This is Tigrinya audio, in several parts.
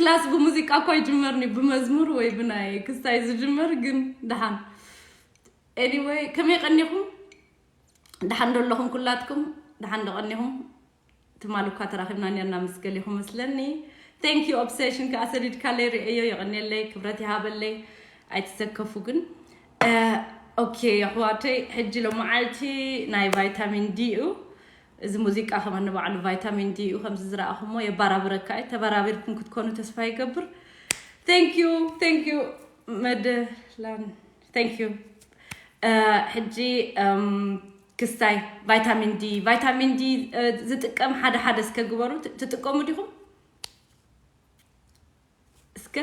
ዳስ ብሙዚቃ እኳ ይጅመርኒ፣ ብመዝሙር ወይ ብናይ ክስታይ ዝጅመር ግን ደሓን። Anyway፣ ከመይ ቀኒኹም? ደሓን ዶ ኣለኹም ኩላትኩም? ደሓን ዶ ቀኒኹም? ትማሊ እኳ ተራኺብና ኔርና ምስ ገሊኹም መስለኒ። Thank you Obsession፣ ከኣ ሰዲድካለይ ርእየዮ፣ የቐንየለይ፣ ክብረት ይሃበለይ። ኣይትሰከፉ ግን። ኦኬ ኣሕዋተይ፣ ሕጂ ሎመዓልቲ ናይ ቫይታሚን ዲ እዩ። እዚ ሙዚቃ ከማን ንባዕሉ ቫይታሚን ዲ እዩ። ከምዚ ዝረኣኹሞ የባራብረካ እዩ። ተባራቢርኩም ክትኮኑ ተስፋ ይገብር። Thank you፣ thank you መደላን፣ thank you። ሕጂ ክስታይ፣ ቫይታሚን ዲ፣ ቫይታሚን ዲ ዝጥቀም ሓደ ሓደ እስከ ግበሩ። ትጥቀሙ ዲኹም? እስከ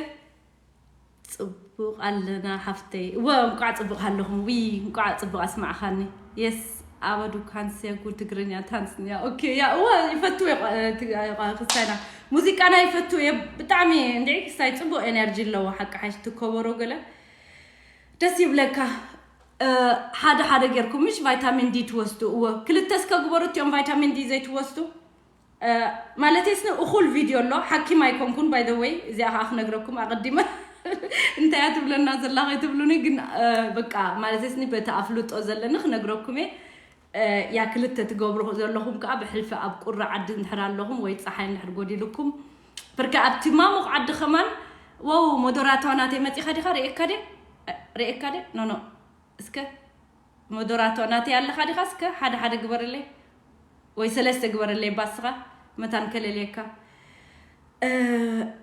ጽቡቕ ኣለና ሓፍተይ። እወ፣ እንቋዕ ጽቡቕ ሃለኹም። ዊ፣ እንቋዕ ጽቡቕ ኣስማዕኻኒ። የስ፣ ኣበዱ ካንስያ ጉ ትግርኛ ታንስንያ። ኦኬ፣ ያ፣ እወ፣ ይፈቱ እየ፣ እ፣ ትግ-፣ እ፣ ክስታይና። ሙዚቃና ይፈቱ እየ፣ ብጣዕሚ እንድዒ ክስታይ ጽቡቕ ኤነርጂ ኣለዎ። ሓቂ ሓሽ ትከበሮ ገለ ደስ ይብለካ። እ፣ ሓደ ሓደ ጌርኩም ምሽ ቫይታሚን ዲ ትወስዱ። እወ፣ ክልተ እስከ ግበሩ እቲኦም ቫይታሚን ዲ ዘይትወስዱ። እ፣ ማለተይ ስነ እኹል ቪድዮ ኣሎ። ሓኪም ኣይኮንኩን፣ by the way፣ እዚኣ ከዓ ክነግረኩም ኣቐዲመ። እንታይ እያ ትብለና ዘላ ከይትብሉኒ፣ ግን፣ እ፣ በቃ፣ ማለተይ ስኒ በቲ ኣፍልጦ ዘለኒ ክነግረኩም እየ። እ፣ ያ ክልተ ትገብሩ ዘለኹም ከዓ ብሕልፊ ኣብ ቁሪ ዓዲ እንድሕር ኣለኹም ወይ ፀሓይ እንድሕር ጎዲልኩም፣ ብርካ ኣብቲ ማሙቕ ዓዲ ከማን፣ ዋው፣ ሞዶራታዋ ናተይ መፂኻ ዲኻ? ርእየካ ድየ? እ፣ ርእየካ ድየ? ኖ፣ ኖ። እስከ ሞዶራቶ ናተይ ኣለኻ ዲኻ? እስከ ሓደ ሓደ ግበረለይ ወይ ሰለስተ ግበረለይ ባስኻ መታን ከለልየካ። እ፣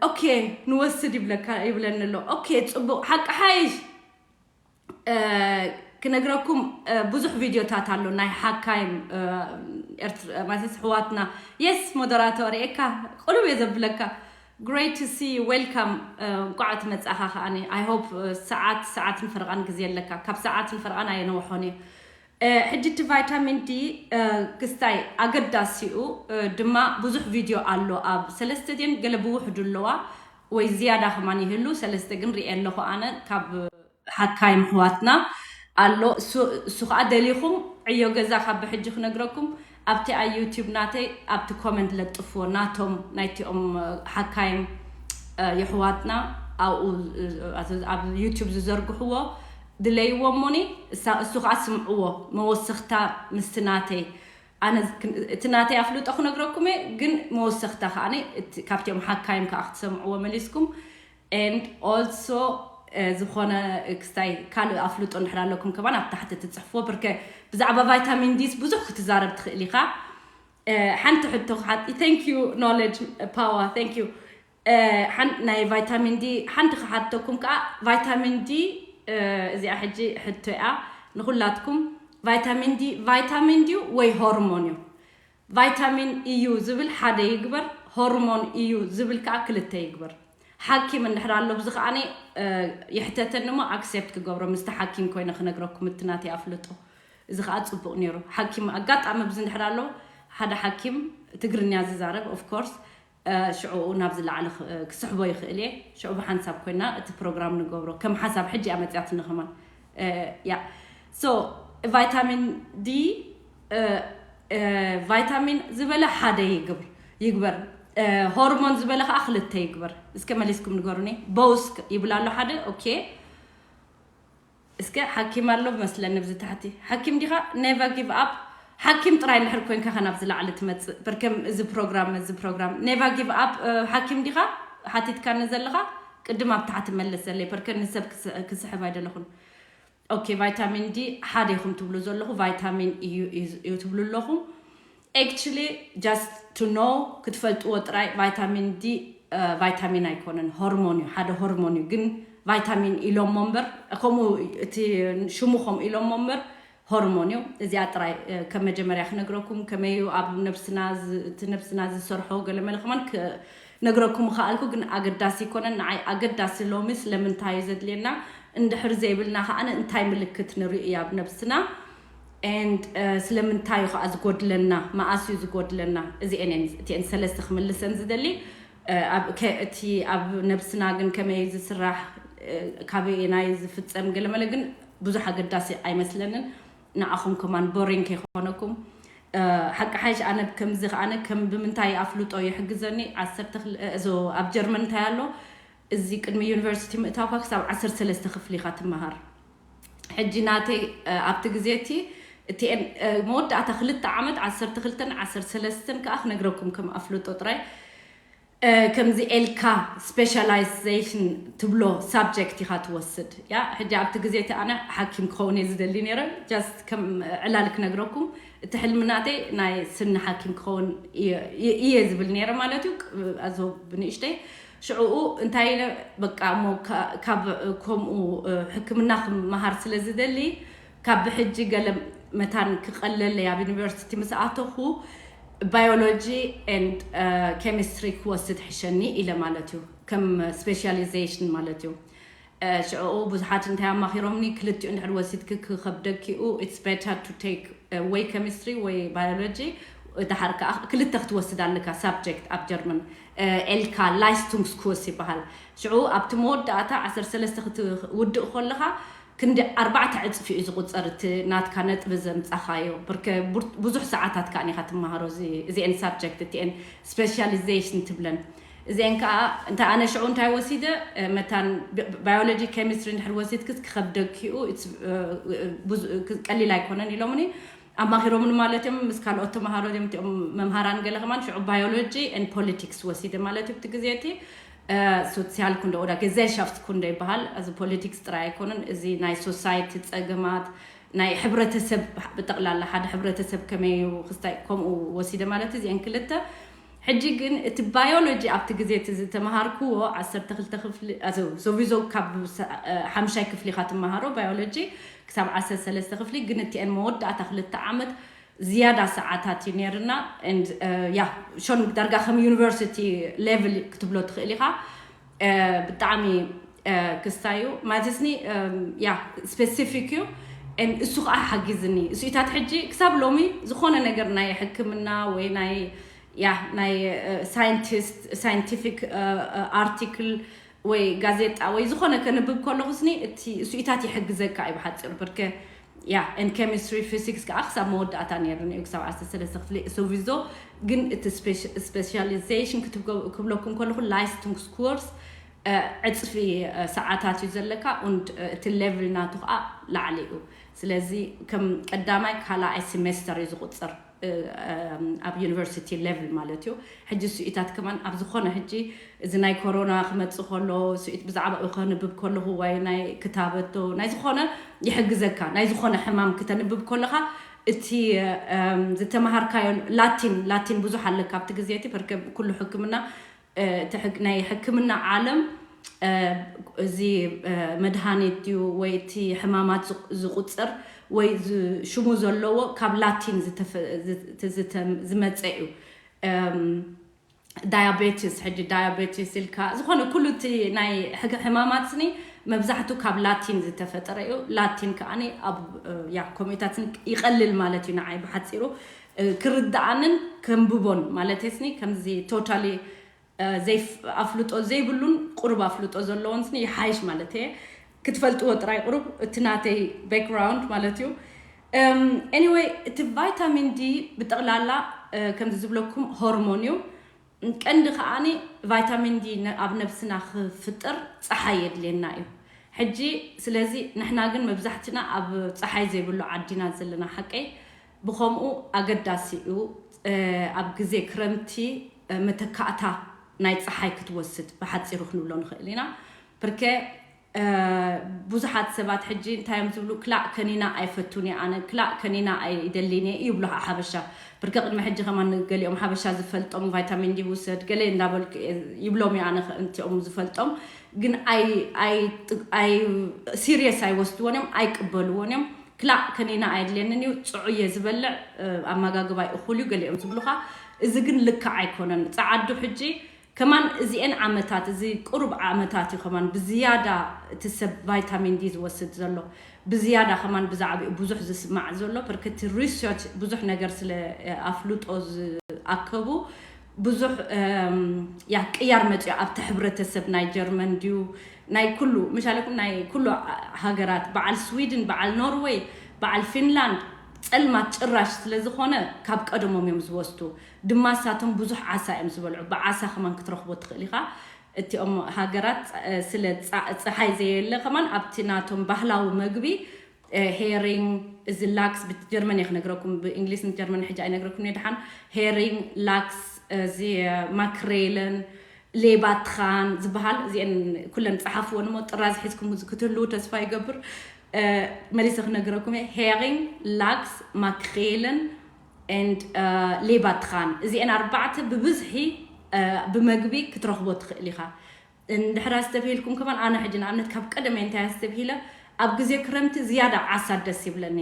ኦኬ፣ ንወስድ ይብለካ፣ ይብለኒ ኣሎ። ኦኬ፣ ጽቡቕ፣ ሓቂ ሓይሽ። እ፣ ክነግረኩም፣ እ፣ ብዙሕ ቪድዮታት ኣሎ ናይ ሓካይም፣ እ፣ ኤርትራ፣ ማለት ኣሕዋትና። የስ፣ ሞደራቶ ርእየካ፣ ቅሉብ እየ ዘብለካ። Great to see you, welcome። እ፣ እንቋዕ ትመጻኻ ከኣኒ። I hope፣ እ፣ ሰዓት፣ ሰዓትን ፈረቓን ግዜ ኣለካ። ካብ ሰዓትን ፈረቓን ኣየነውሖን እዩ። እ፣ ሕጂ እቲ ቫይታሚን ዲ፣ እ፣ ክስታይ ኣገዳሲ እዩ። እ፣ ድማ ብዙሕ ቪድዮ ኣሎ ኣብ ሰለስተ ድየን ገለ ብውሕዱ ኣለዋ ወይ ዝያዳ ከማን ይህሉ፣ ሰለስተ ግን ርእየ ኣለኹ ኣነ ካብ ሓካይም ኣሕዋትና ኣሎ። እሱ፣ እሱ ኸዓ ደሊኹም ዕዮ ገዛ ካብ ብሕጂ ክነግረኩም ኣብቲ ኣይ ዩቲዩብ ናተይ ኣብቲ ኮመንት ለጥፍዎ፣ ናቶም ናይቲኦም፣ እ፣ ሓካይም፣ እ፣ የሕዋትና ኣብኡ፣ እ፣ ኣብ ዩቲዩብ ዝዘርግሕዎ ድለይዎ እሞኒ፣ እሳ-፣ እሱ ኸዓ ስምዕዎ፣ መወሰኽታ ምስቲ ናተይ። ኣነ ክ-፣ እቲ ናተይ ኣፍልጦ ክነግረኩም እየ፣ ግን መወሰኽታ ኸዓ እቲ፣ ካብቲኦም ሓካይም ከዓ ክትሰምዕዎ መሊስኩም። And also፣ እ፣ ዝኾነ ክስታይ ካልእ ኣፍልጦ እንድሕር ኣለኩም ከማን ኣብ ታሕቲ ትጽሕፍዎ። ብርከ ብዛዕባ ቫይታሚን ዲስ ብዙሕ ክትዛረብ ትኽእል ኢኻ። እ፣ ሓንቲ ሕቶ ክሓት-፣ thank you Knowledge Power፣ thank you። እ፣ ሓን-፣ ናይ ቫይታሚን ዲ ሓንቲ ክሓተኩም ከኣ፣ ቫይታሚን ዲ፣ እ፣ እዚኣ ሕጂ ሕቶ እያ ንኹላትኩም። ቫይታሚን ዲ ቫይታሚን ድዩ ወይ ሆርሞን እዩ? ቫይታሚን እዩ ዝብል ሓደ ይግበር፣ ሆርሞን እዩ ዝብል ከኣ ክልተ ይግበር። ሓኪም እንድሕር ኣሎ፣ ብዚ ከኣኒ፣ እ፣ ይሕተተኒ እሞ ኣክሴፕት ክገብሮ፣ ምስቲ ሓኪም ኮይነ ክነግረኩም እቲ ናተይ ኣፍልጦ። እዚ ከኣ ጽቡቕ ነይሩ። ሓኪም ኣጋጣሚ ብዚ እንድሕር ኣሎ፣ ሓደ ሓኪም ትግርኛ ዝዛረብ፣ ኦፍ ኮርስ፣ እ፣ ሽዑ ናብ ዝለዓለ ክ-፣ ክስሕቦ ይኽእል እየ። ሽዑ ብሓንሳብ ኮይና እቲ ፕሮግራም ንገብሮ። ከም ሓሳብ ሕጂ እያ መጽያትኒ ከማን። እ፣ ያ። ሶ፣ ቫይታሚን ዲ፣ እ፣ እ፣ ቫይታሚን ዝበለ ሓደ ይግብር፣ ይግበር። እ፣ ሆርሞን ዝበለ ከኣ ክልተ ይግበር። እስከ መሊስኩም ንገሩኒ። ቦውስ ይብል ኣሎ ሓደ፣ ኦኬ። እስከ ሓኪም ኣሎ መስለኒ ብዚ ታሕቲ። ሓኪም ዲኻ? ኔቨር ጊቭ ኣፕ። ሓኪም ጥራይ እንድሕር ኮንካ ከ ናብዚ ላዕሊ ትመጽእ። በርከም እዚ ፕሮግራም፣ እዚ ፕሮግራም። ኔቨር ጊቭ ኣፕ፣ እ፣ ሓኪም ዲኻ? ሓቲትካኒ ዘለኻ? ቅድም ኣብ ታሕቲ መልስ ዘለይ። በርከ ንሰብ ክስ-፣ ክስሕብ ኣይደለኹን። ኦኬ፣ ቫይታሚን ዲ ሓደ ኢኹም ትብሉ ዘለኹ፣ ቫይታሚን እዩ፣ እዩ፣ እዩ ትብሉ ኣለኹም። Actually, just to know፣ ክትፈልጥዎ ጥራይ፣ ቫይታሚን ዲ፣ እ፣ ቫይታሚን ኣይኮነን፣ ሆርሞን እዩ፣ ሓደ ሆርሞን እዩ። ግን ቫይታሚን ኢሎሞ እምበር፣ ከምኡ እቲ ሽሙ ከምኡ ኢሎሞ እምበር፣ ሆርሞን እዩ። እዚኣ ጥራይ፣ እ፣ ከም መጀመርያ ክነግረኩም፣ ከመይ እዩ ኣብ ነብስና ዝ-፣ እቲ ነብስና ዝሰርሖ ገለ መለ ከማን ክነግረኩም ምኸኣልኩ፣ ግን ኣገዳሲ ኣይኮነን። ንዓይ ኣገዳሲ ሎሚ ስለምንታይ እዩ ዘድልየና፣ እንድሕር ዘይብልና ከኣ እንታይ ምልክት ንርኢ ኣብ ነብስና፣ and፣ እ፣ ስለምንታይ እዩ ከኣ ዝጎድለና፣ መኣስ እዩ ዝጎድለና፣ እዚኤን እየን፣ እቲኤን ሰለስተ ክምልሰን ዝደሊ። እ፣ ኣብ፣ ከ-፣ እቲ ኣብ ነብስና ግን ከመይ ዝስራሕ፣ እ፣ ካበየናይ ዝፍጸም ገለመለ ግን ብዙሕ ኣገዳሲ ኣይመስለንን። ንዓኹም ከማን ቦሪንግ ከይኾነኩም። ሓቂ ሓይሽ ኣነ ከምዚ ከኣነ ከም ብምንታይ ኣፍልጦ ይሕግዘኒ? ዓሰርተ ክል- እዞ ኣብ ጀርመን እንታይ ኣሎ፣ እዚ ቅድሚ ዩኒቨርሲቲ ምእታውካ ክሳብ ዓሰርተ ሰለስተ ክፍሊ ኢኻ ትመሃር። ሕጂ ናተይ ኣብቲ ግዜ እቲ እቲኤን መወዳእታ ክልተ ዓመት ዓሰርተ ክልተን ዓሰርተ ሰለስተን ከዓ ክነግረኩም ከም ኣፍልጦ ጥራይ፣ ከምዚ ኤልካ ስፔሻላይዜሽን ትብሎ ሳብጀክት ኢኻ ትወስድ። ያ ሕጂ ኣብቲ ግዜ እቲ ኣነ ሓኪም ክኸውን እየ ዝደሊ ነይረ። ጃስት ከም ዕላል ክነግረኩም፣ እቲ ሕልሚ ናተይ ናይ ስኒ ሓኪም ክኸውን እየ ዝብል ነይረ ማለት እዩ። ኣዞ ብንእሽተይ ሽዕኡ እንታይ ኢለ፣ በቃ እሞ ካብ ከምኡ ሕክምና ክመሃር ስለ ዝደሊ፣ ካብ ብሕጂ ገለ መታን ክቐለለይ ኣብ ዩኒቨርሲቲ ምስ ኣተኹ፣ ባዮሎጂ ኤንድ ኬሚስትሪ ክወስድ ሕሸኒ ኢለ ማለት እዩ፣ ከም ስፔሻሊዜሽን ማለት እዩ። ሽዕኡ ብዙሓት እንታይ ኣማኺሮምኒ፣ ክልቲኡ እንድሕር ወሲድኪ ክኸብደኪኡ it's better to take ወይ ኬሚስትሪ ወይ ባዮሎጂ፣ ድሓር ከዓ ክልተ ክትወስድ ኣለካ ሳብጀክት ኣብ ጀርመን። ኤልካ ላይስቱንግስ ኩርስ ይበሃል። ሽዑ ኣብቲ መወዳእታ ዓሰርተ ሰለስተ ክትውድእ ከለኻ ክንዲ ኣርባዕተ ዕፅፊ እዩ ዝቁፀር እቲ ናትካ ነጥቢ ዘምፃኻዮ። ብርከ ብዙሕ ሰዓታት ከዓ ኒኻ ትመሃሮ እዚአን ሳብጀክት እቲአን ስፔሻሊዜሽን ትብለን። እዚአን ከዓ እንታይ ኣነ ሽዑ እንታይ ወሲደ፣ መታን ባዮሎጂ ኬሚስትሪ እንድሕር ወሲድክስ ክኸብደኪኡ ቀሊል ኣይኮነን ኢሎምኒ። ኣማኺሮምን ማለት እዮም ምስ ካልኦት ተምሃሮ እዮም እቲኦም መምሃራን ገለ ከማን ሽዑ ባዮሎጂ ን ፖለቲክስ ወሲደ ማለት እዩ። እቲ ግዜ እቲ ሶሲያል ኩንደ ኦዳ ጌዘርሻፍት ኩንደ ይበሃል። እዚ ፖለቲክስ ጥራይ ኣይኮነን፣ እዚ ናይ ሶሳይቲ ፀገማት ናይ ሕብረተሰብ ብጠቕላላ ሓደ ሕብረተሰብ ከመይ እዩ ክስታይ ከምኡ ወሲደ ማለት እዚአን ክልተ። ሕጂ ግን እቲ ባዮሎጂ ኣብቲ ግዜ እቲ ዝተምሃርክዎ ዓሰርተ ክልተ ክፍሊ ሶቪዞ ካብ ሓምሻይ ክፍሊ ኢኻ ትመሃሮ ባዮሎጂ ክሳብ ዓሰርተ ሰለስተ ክፍሊ፣ ግን እቲአን መወዳእታ ክልተ ዓመት ዝያዳ ሰዓታት እዩ ነይርና። ያ ሾን ዳርጋ ከም ዩኒቨርሲቲ ሌቭል ክትብሎ ትኽእል ኢኻ። ብጣዕሚ ክስታዩ ማለትስኒ ያ ስፔሲፊክ እዩ። እሱ ከዓ ሓጊዝኒ እሱኢታት ሕጂ ክሳብ ሎሚ ዝኾነ ነገር ናይ ሕክምና ወይ ናይ ያ ናይ ሳይንቲስት ሳይንቲፊክ ኣርቲክል ወይ ጋዜጣ ወይ ዝኾነ ከንብብ ከለኹ ስኒ እቲ እሱኢታት ይሕግዘካ እዩ ብሓፂሩ። ብርከ ያ ን ኬሚስትሪ ፊዚክስ ከዓ ክሳብ መወዳእታ ነይሩ ክሳብ ዓሰርተ ሰለስተ ክፍሊ ሶቪዞ። ግን እቲ ስፔሻሊዜሽን ክብለኩም ከለኹ ላይስቱንግስ ኩርስ ዕፅፊ ሰዓታት እዩ ዘለካ። ን እቲ ሌቭል ናቱ ከዓ ላዕሊ እዩ። ስለዚ ከም ቀዳማይ ካልኣይ ሴሜስተር እዩ ዝቁፅር ኣብ ዩኒቨርሲቲ ሌቭል ማለት እዩ። ሕጂ ስኢታት ከማን ኣብ ዝኾነ ሕጂ እዚ ናይ ኮሮና ክመፅእ ከሎ ስኢት ብዛዕባ ከንብብ ከለኹ ወይ ናይ ክታበቶ ናይ ዝኾነ ይሕግዘካ። ናይ ዝኾነ ሕማም ክተንብብ ከለኻ እቲ ዝተመሃርካዮ ላቲን ላቲን ብዙሕ ኣለካ ኣብቲ ግዜ እቲ በርከ ኩሉ ሕክምና ናይ ሕክምና ዓለም እዚ መድሃኒት ድዩ ወይ እቲ ሕማማት ዝቁፅር ወይ ሽሙ ዘለዎ ካብ ላቲን ዝመፀ እዩ። ዳያቤቲስ ሕጂ ዳያቤቲስ ኢልካ ዝኾነ ኩሉ እቲ ናይ ሕማማት ስኒ መብዛሕቱ ካብ ላቲን ዝተፈጠረ እዩ። ላቲን ከዓ ኣብ ያ ኮሚታት ይቀልል ማለት እዩ ንዓይ ብሓፂሩ ክርድኣንን ከንብቦን ማለት ስኒ ከምዚ ቶታሊ ኣፍልጦ ዘይብሉን ቁሩብ ኣፍልጦ ዘለዎን ስኒ ይሓይሽ ማለት እየ። ክትፈልጥዎ ጥራይ ቁሩብ እቲ ናተይ ባክግራውንድ ማለት እዩ። ኤኒወይ እቲ ቫይታሚን ዲ ብጠቕላላ ከምዚ ዝብለኩም ሆርሞን እዩ። ቀንዲ ከዓኒ ቫይታሚን ዲ ኣብ ነብስና ክፍጥር ፀሓይ የድልየና እዩ። ሕጂ ስለዚ ንሕና ግን መብዛሕትና ኣብ ፀሓይ ዘይብሉ ዓዲና ዘለና ሓቀይ ብኸምኡ ኣገዳሲ እዩ። ኣብ ግዜ ክረምቲ መተካእታ ናይ ፀሓይ ክትወስድ ብሓፂሩ ክንብሎ ንኽእል ኢና። ብርከ ብዙሓት ሰባት ሕጂ እንታይ እዮም ዝብሉ፣ ክላእ ከኒና ኣይፈቱን እየ ኣነ፣ ክላእ ከኒና ኣይደሊን እየ ይብሉ ሓበሻ። ብርከ ቅድሚ ሕጂ ከማን ገሊኦም ሓበሻ ዝፈልጦም ቫይታሚን ዲ ውሰድ ገለ እንዳበልኩ ይብሎም እየ ኣነ። እንቲኦም ዝፈልጦም ግን ኣይ ሲሪየስ ኣይወስድዎን እዮም፣ ኣይቅበልዎን እዮም። ክላእ ከኒና ኣየድልየንን እዩ፣ ፅዑ እየ ዝበልዕ፣ ኣመጋግባይ እኹል እዩ ገሊኦም ዝብሉኻ። እዚ ግን ልክዕ ኣይኮነን። ፀዓዱ ሕጂ ከማን እዚኤን ዓመታት እዚ ቁሩብ ዓመታት እዩ ከማን ብዝያዳ እቲ ሰብ ቫይታሚን ዲ ዝወስድ ዘሎ ብዝያዳ ከማን ብዛዕባኡ ብዙሕ ዝስማዕ ዘሎ ብርክቲ ሪሰርች ብዙሕ ነገር ስለ ኣፍልጦ ዝኣከቡ ብዙሕ ያ ቅያር መፅዮ ኣብቲ ሕብረተሰብ ናይ ጀርመን ድዩ ናይ ኩሉ ምሻለኩም ናይ ኩሉ ሃገራት በዓል ስዊድን በዓል ኖርወይ በዓል ፊንላንድ ጸልማት ጭራሽ ስለ ዝኾነ ካብ ቀደሞም እዮም ዝወስዱ። ድማ ሳቶም ብዙሕ ዓሳ እዮም ዝበልዑ። ብዓሳ ከማን ክትረኽቦ ትኽእል ኢኻ። እቲኦም ሃገራት ስለ ፀሓይ ዘየለ ከማን ኣብቲ ናቶም ባህላዊ መግቢ ሄሪንግ፣ እዚ ላክስ፣ ብጀርመን እየ ክነግረኩም፣ ብእንግሊዝ ንጀርመን ሕጂ ኣይነግረኩም እየ። ድሓን ሄሪንግ፣ ላክስ፣ እዚ ማክሬልን ሌባትኻን ዝበሃል፣ እዚአን ኩለን ፀሓፍወን እሞ ጥራዝ ሒዝኩም ክትህልዉ ተስፋ ይገብር። መሊሰ ክነግረኩም እየ። ሄሪንግ፣ ላክስ፣ ማክሬልን and ሌባትኻን፣ እዚአን ኣርባዕተ ብብዝሒ ብመግቢ ክትረኽቦ ትኽእል ኢኻ። እንድሕር ኣስተብሂልኩም ከማን ኣነ ሕጂ ንኣብነት ካብ ቀደመ እንታይ ኣስተብሂለ፣ ኣብ ግዜ ክረምቲ ዝያዳ ዓሳ ደስ ይብለኒ።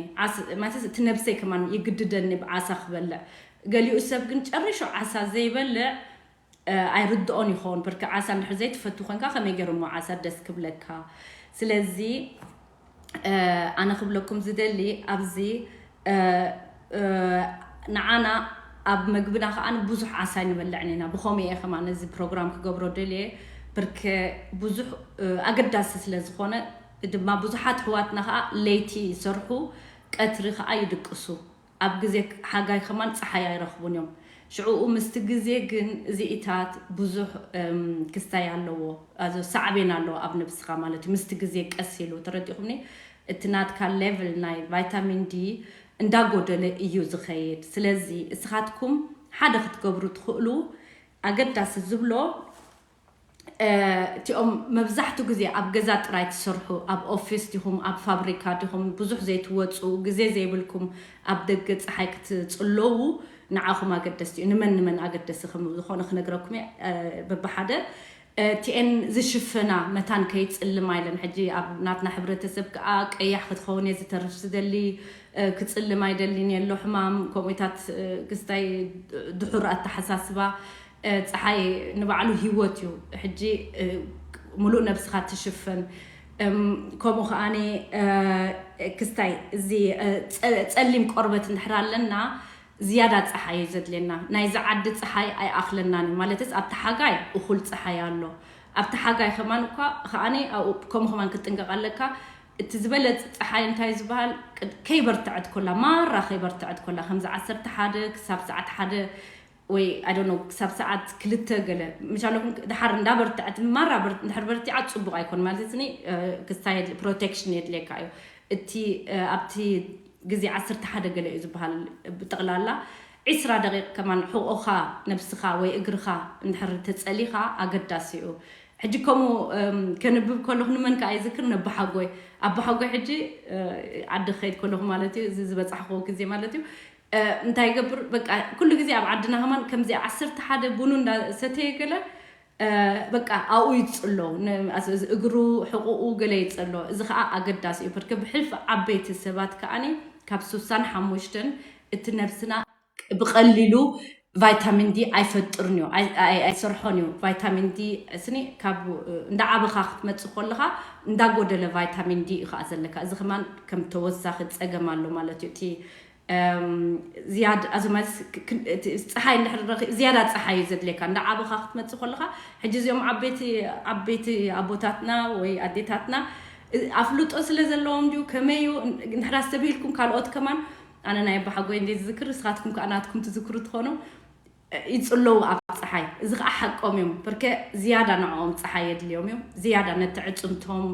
ማለት እቲ ነብሰይ ከማን ይግድደኒ ብዓሳ ክበልዕ። ገሊኡ ሰብ ግን ጨሪሹ ዓሳ ዘይበልዕ ኣይርድኦን ይኸውን። ብርክ ዓሳ እንድሕር ዘይትፈቱ ኮንካ ከመይ ገይሩ እሞ ዓሳ ደስ ክብለካ? ስለዚ ኣነ ክብለኩም ዝደሊ ኣብዚ ንዓና ኣብ መግብና ከዓ ብዙሕ ዓሳ ንበልዕን ኢና። ብኸምኡ እየ ከማን እዚ ፕሮግራም ክገብሮ ደልየ። ብርክ ብዙሕ ኣገዳሲ ስለ ዝኾነ ድማ ብዙሓት ኣሕዋትና ከዓ ለይቲ ይሰርሑ፣ ቀትሪ ከዓ ይድቅሱ። ኣብ ግዜ ሓጋይ ከማን ፀሓይ ኣይረኽቡን እዮም። ሽዕኡ ምስቲ ግዜ ግን እዚኢታት ብዙሕ ክስታይ ኣለዎ፣ ሳዕቤን ኣለዎ ኣብ ነብስኻ ማለት እዩ። ምስቲ ግዜ ቀስ ኢሉ ተረዲኹምኒ፣ እቲ ናትካ ሌቭል ናይ ቫይታሚን ዲ እንዳጎደለ እዩ ዝኸይድ። ስለዚ እስኻትኩም ሓደ ክትገብሩ ትኽእሉ ኣገዳሲ ዝብሎ እቲኦም መብዛሕቱ ግዜ ኣብ ገዛ ጥራይ ትሰርሑ፣ ኣብ ኦፊስ ዲኹም ኣብ ፋብሪካ ዲኹም ብዙሕ ዘይትወፁ፣ ግዜ ዘይብልኩም ኣብ ደገ ፀሓይ ክትፅለዉ ንዓኹም ኣገደስቲ እዩ። ንመን ንመን ኣገደሲ ከም ዝኾነ ክነግረኩም እየ። በብሓደ እቲኤን ዝሽፍና መታን ከይፅልማ ኢለን። ሕጂ ኣብ ናትና ሕብረተሰብ ከዓ ቀያሕ ክትኸውን እየ ዝተርፍ ዝደሊ፣ ክፅልም ኣይደልን የሎ ሕማም፣ ከምኡታት ክስታይ ድሑር ኣተሓሳስባ። ፀሓይ ንባዕሉ ህይወት እዩ። ሕጂ ሙሉእ ነብስኻ ትሽፍን። ከምኡ ከዓኒ ክስታይ እዚ ፀሊም ቆርበት እንድሕር ኣለና ዝያዳ ፀሓይ እዩ ዘድልየና። ናይዚ ዓዲ ፀሓይ ኣይኣኽለናን እዩ። ማለትስ ኣብቲ ሓጋይ እኹል ፀሓይ ኣሎ። ኣብቲ ሓጋይ ከማን እኳ ከዓኒ ከምኡ ከማን ክትጥንቀቕ ኣለካ። እቲ ዝበለፀ ፀሓይ እንታይ ዝበሃል፣ ከይበርትዐት ኮላ፣ ማራ ከይበርትዐት ኮላ፣ ከምዚ ዓሰርተ ሓደ ክሳብ ሰዓት ሓደ ወይ ኣይ ዶንት ኖ ክሳብ ሰዓት ክልተ ገለ ምሻለኩም ድሓር እንዳበርትዐት ማራ እንድሕር በርቲዓ ፅቡቕ ኣይኮን ማለት ኒ ክስታይ ፕሮቴክሽን የድልየካ እዩ። እቲ ኣብቲ ግዜ ዓሰርተ ሓደ ገለ እዩ ዝበሃል። ብጠቕላላ ዒስራ ደቂቕ ከማን ሕቖኻ ነብስኻ ወይ እግርኻ እንድሕር ተፀሊኻ ኣገዳሲ እዩ። ሕጂ ከምኡ ከንብብ ከለኹ ንመን ከዓ ይዝክር፣ ነባሓጎይ። ኣባሓጎይ ሕጂ ዓዲ ክኸይድ ከለኹ ማለት እዩ፣ እዚ ዝበፃሕክዎ ግዜ ማለት እዩ። እንታይ ይገብር፣ በቃ ኩሉ ግዜ ኣብ ዓድና ከማን ከምዚ ዓሰርተ ሓደ ቡኑ እንዳሰተየ ገለ በቃ ኣብኡ ይፅሎ። እግሩ ሕቑኡ ገለ ይፅሎ። እዚ ከዓ ኣገዳሲ እዩ። ብርክ ብሕልፊ ዓበይቲ ሰባት ከዓኒ ካብ ስሳን ሓሙሽተን እቲ ነብስና ብቐሊሉ ቫይታሚን ዲ ኣይፈጥርን እዩ፣ ኣይሰርሖን እዩ። ቫይታሚን ዲ ስኒ ካብ እንዳዓበኻ ክትመፅእ ከለኻ እንዳጎደለ ቫይታሚን ዲ እዩ ከዓ ዘለካ። እዚ ከማን ከም ተወሳኺ ፀገም ኣሎ ማለት እዩ። እቲ ዝያድ ኣዚ ማለት ፀሓይ እንድሕር ዝያዳ ፀሓይ እዩ ዘድልየካ። እንዳዓበኻ ክትመፅእ ከለኻ ሕጂ እዚኦም ዓበይቲ ዓበይቲ ኣቦታትና ወይ ኣዴታትና ኣፍልጦ ስለ ዘለዎም ድዩ ከመይ እዩ? እንድሕር ኣስተብሂልኩም ካልኦት ከማን ኣነ ናይ ኣባሓጎይ እንዴ ዝዝክር፣ ንስኻትኩም ከዓ ናትኩም ትዝክሩ ትኾኑ። ይፅለዉ ኣብ ፀሓይ። እዚ ከዓ ሓቆም እዮም። ብርከ ዝያዳ ንዕኦም ፀሓይ የድልዮም እዩ። ዝያዳ ነቲ ዕፅምቶም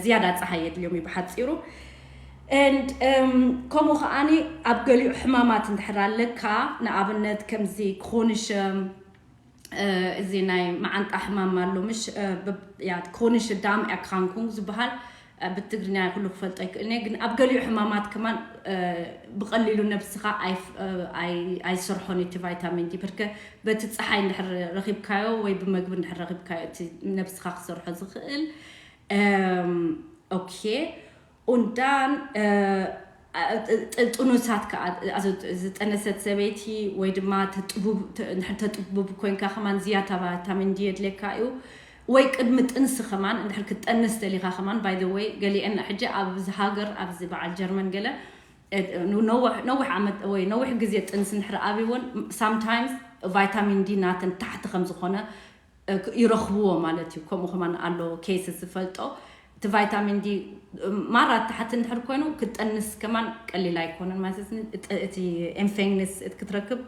ዝያዳ ፀሓይ የድልዮም እዩ ብሓፂሩ። And ከምኡ ከዓኒ ኣብ ገሊኡ ሕማማት እንድሕር ኣለካ፣ ንኣብነት ከምዚ ክሮኒሽ እዚ ናይ መዓንጣ ሕማም ኣሎ ምሽ፣ ክሮኒሽ ዳም ኤርክራንኩንግ ዝበሃል ብትግርኛ ኩሉ ክፈልጦ ኣይክእልን እየ፣ ግን ኣብ ገሊኡ ሕማማት ከማን ብቐሊሉ ነብስኻ ኣይሰርሖን እቲ ቫይታሚን ዲ። ብርከ በቲ ፀሓይ እንድሕር ረኺብካዮ ወይ ብመግቢ እንድሕር ረኺብካዮ እቲ ነብስኻ ክሰርሖ ዝኽእል። ኦኬ። Und dann ጥኑሳት ከዓ ዝጠነሰት ሰበይቲ ወይ ድማ ተጥቡብ እንድሕር ተጥቡብ ኮይንካ ከማን ዝያታ ቫይታሚን ዲ የድልየካ እዩ። ወይ ቅድሚ ጥንሲ ከማን እንድሕር ክትጠንስ ደሊኻ ከማን፣ by the way፣ ገሊአን ሕጂ ኣብዚ ሃገር ኣብዚ በዓል ጀርመን ገለ ነዊሕ ዓመት ወይ ነዊሕ ግዜ ጥንሲ እንድሕር ኣብይወን sometimes ቫይታሚን ዲ ናተን ታሕቲ ከም ዝኾነ ይረኽብዎ ማለት እዩ። ከምኡ ከማን ኣሎ ኬስ ዝፈልጦ። እቲ ቫይታሚን ዲ ማራ ታሕቲ እንድሕር ኮይኑ ክትጠንስ ከማን ቀሊል ኣይኮነን ማለት ን- እቲ- እቲ ኤምፌንግንስ እቲ ክትረክብ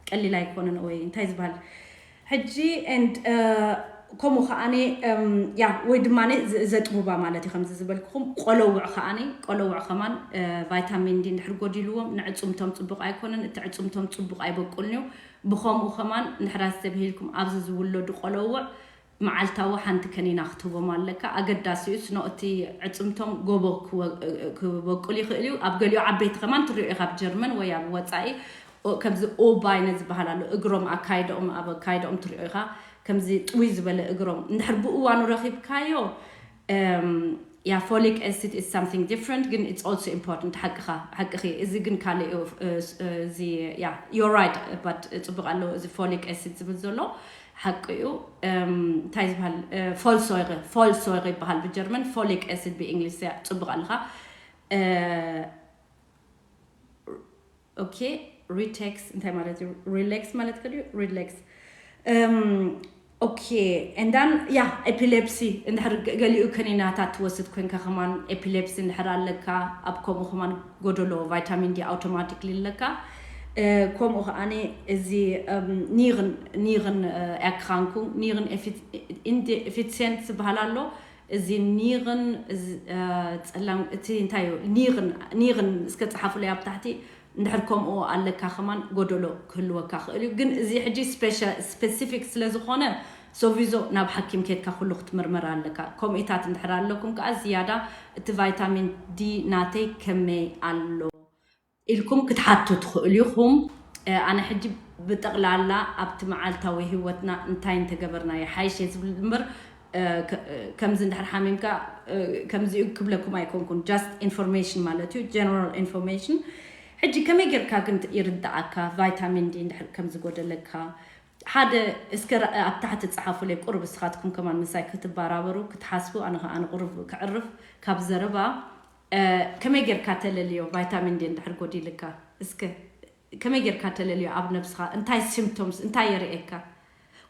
ቀሊል ኣይኮነን ወይ እንታይ ዝበሃል ሕጂ and ከምኡ ከዓኒ ያ ወይ ድማ ዘጥቡባ ማለት እዩ ከምዚ ዝበልክኹም ቆለውዕ ከዓኒ ቆለውዕ ከማን ቫይታሚን ዲ እንድሕር ጎዲልዎም ንዕፅምቶም ፅቡቅ ኣይኮነን እቲ ዕፅምቶም ፅቡቅ ኣይበቁልን እዩ ብከምኡ ከማን እንድሕር ኣስተብሂልኩም ኣብዚ ዝውለዱ ቆለውዕ መዓልታዊ ሓንቲ ከኒና ክትህቦም ኣለካ ኣገዳሲ እዩ ስኖ እቲ ዕፅምቶም ጎቦ ክበቁል ይኽእል እዩ ኣብ ገሊኡ ዓበይቲ ከማን ትሪኦ ኢኻ ኣብ ጀርመን ወይ ኣብ ወፃኢ ከምዚ ኦባይነ ዝበሃል ኣሎ እግሮም ኣካይደኦም ኣብ ኣካይደኦም ትሪኦ ኢኻ ከምዚ ጥውይ ዝበለ እግሮም እንድሕር ብእዋኑ ረኺብካዮ ያ folic acid is something different ግን it's also important ሓቅኻ ሓቅኺ እዚ ግን ካልእ እዩ እዚ ያ you're right but ፅቡቅ ኣለዎ እዚ folic acid ዝብል ዘሎ ሓቂ እዩ እንታይ ዝበሃል ፎልሶይሪ ፎልሶይሪ ይበሃል ብጀርመን folic acid ብእንግሊዝ ያ ፅቡቅ ኣለኻ okay ritex እንታይ ማለት እዩ relax ማለት ከድዩ relax okay and then yeah epilepsy እንድሕር ገሊኡ ከኒናታት ትወስድ ኮንካ ከማን epilepsy እንድሕር ኣለካ ኣብ ከምኡ ከማን ጎደሎ vitamin D automatically ኣለካ ከምኡ ከዓኒ እዚ ኒርን ኒርን Erkrankung ኒርን efficient ዝበሃል ኣሎ እዚ ኒርን ጸላም እቲ እንታይ እዩ ኒርን ኒርን እስከ ጸሓፉለይ ኣብ ታሕቲ እንድሕር ከምኡ ኣለካ ከማን ጎደሎ ክህልወካ ክእል እዩ ግን እዚ ሕጂ specific ስለ ዝኾነ ሶቪዞ ናብ ሓኪም ኬድካ ኩሉ ክትምርመር ኣለካ ኮሚታት እንድሕር ኣለኩም ከዓ ዝያዳ እቲ vitamin D ናተይ ከመይ ኣሎ ኢልኩም ክትሓቱ ትኽእሉ ኢኹም ኣነ ሕጂ ብጠቕላላ ኣብቲ መዓልታዊ ህይወትና እንታይ እንተገበርና ይሓይሽ ዝብል እምበር ከምዚ እንድሕር ሓሚምካ ከምዚኡ ክብለኩም ኣይኮንኩን just information ማለት እዩ general information ሕጂ ከመይ ጌርካ ግን ይርዳኣካ vitamin D እንድሕር ከም ዝጎደለካ ሓደ እስከ ኣብ ታሕቲ ጸሓፉለይ ቁሩብ እስኻትኩም ከማን ምሳይ ክትባራበሩ ክትሓስቡ ኣነ ከዓ ኣነ ቁሩብ ክዕርፍ ካብ ዘረባ ከመይ ጌርካ ተለልዮ vitamin D እንድሕር ጎዲልካ እስከ ከመይ ጌርካ ተለልዮ ኣብ ነብስኻ እንታይ symptoms እንታይ የርእየካ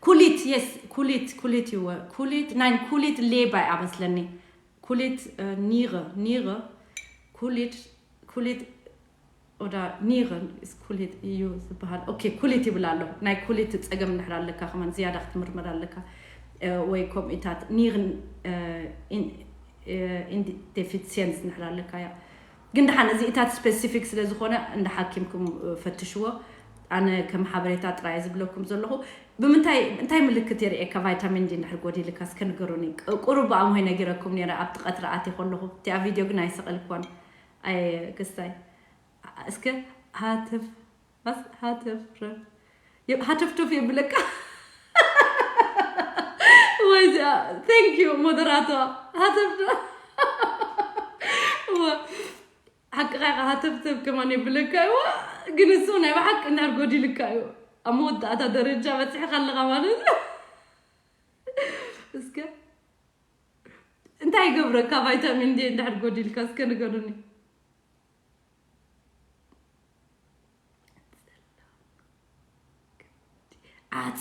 ኩሊት yes ኩሊት ኩሊት ይወ ኩሊት ናይ ኩሊት ሌባ እያ መስለኒ ኩሊት ኒረ ኒረ ኩሊት ኩሊት ኦዳ ኒረ ኩሊት እዩ ዝበሃል okay ኩሊት ይብል ኣሎ ናይ ኩሊት ፀገም እንድሕር ኣለካ ከማን ዝያዳ ክትምርመር ኣለካ ወይ ከምኡታት ኒርን deficiency እንድሕር ኣለካ እያ ግን ደሓን እዚ እታት specific ስለ ዝኾነ እንደ ሓኪምኩም ፈትሽዎ ኣነ ከም ሓበሬታ ጥራይ ዝብለኩም ዘለኹ ብምንታይ እንታይ ምልክት የርእየካ vitamin D እንድሕር ጎዲልካ እስከ ንገሩኒ ቁሩብ ብኣምሆይ ነጊረኩም ነረ ኣብቲ ቀትሪ ኣትየ ከለኹ እቲኣ ቪድዮ ግን ኣይሰቐልክዋን ኣየ ክስታይ እስከ ሃተፍ ሃተፍ ሃተፍቶፍ የብለካ ወይ thank you moderator ሃተፍቶፍ ሓቅኻ ኢኻ ሃተፍተፍ ከማን የብለካ እዋ ግን እሱ ናይ ብሓቂ እንድሕር ጎዲልካ እዩ ኣብ መወዳእታ ደረጃ በፂሕካ ኣለኻ ማለት እዩ እስከ እንታይ ይገብረካ vitamin D እንድሕር ጎዲልካ እስከ ንገሩኒ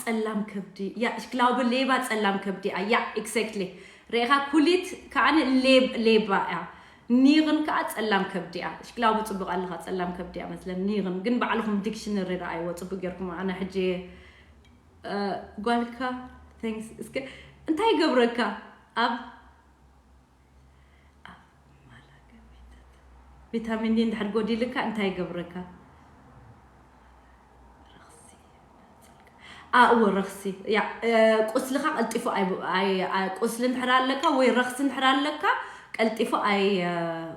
ጸላም ከብዲ ያ ሽክላውቢ ሌባ ጸላም ከብዲ እያ exactly ሬኻ ኩሊት ከዓኒ ሌባ እያ ኒርን ከዓ ጸላም ከብዲ እያ ሽክላውቢ ጽቡቅ ኣለኻ ጸላም ከብዲ እያ መስለን ኒርን ግን ባዕልኹም dictionary ረኣይዎ ጽቡቅ ጌርኩም ኣነ ሕጂ ጓልካ thanks እስከ እንታይ ይገብረካ ኣብ ቪታሚን ዲ እንድሕር ጎዲልካ እንታይ ይገብረካ? ኣእወ ረኽሲ ቁስልኻ ቀልጢፉ ቁስሊ እንድሕር ኣለካ ወይ ረኽሲ እንድሕር ኣለካ ቀልጢፉ ኣይ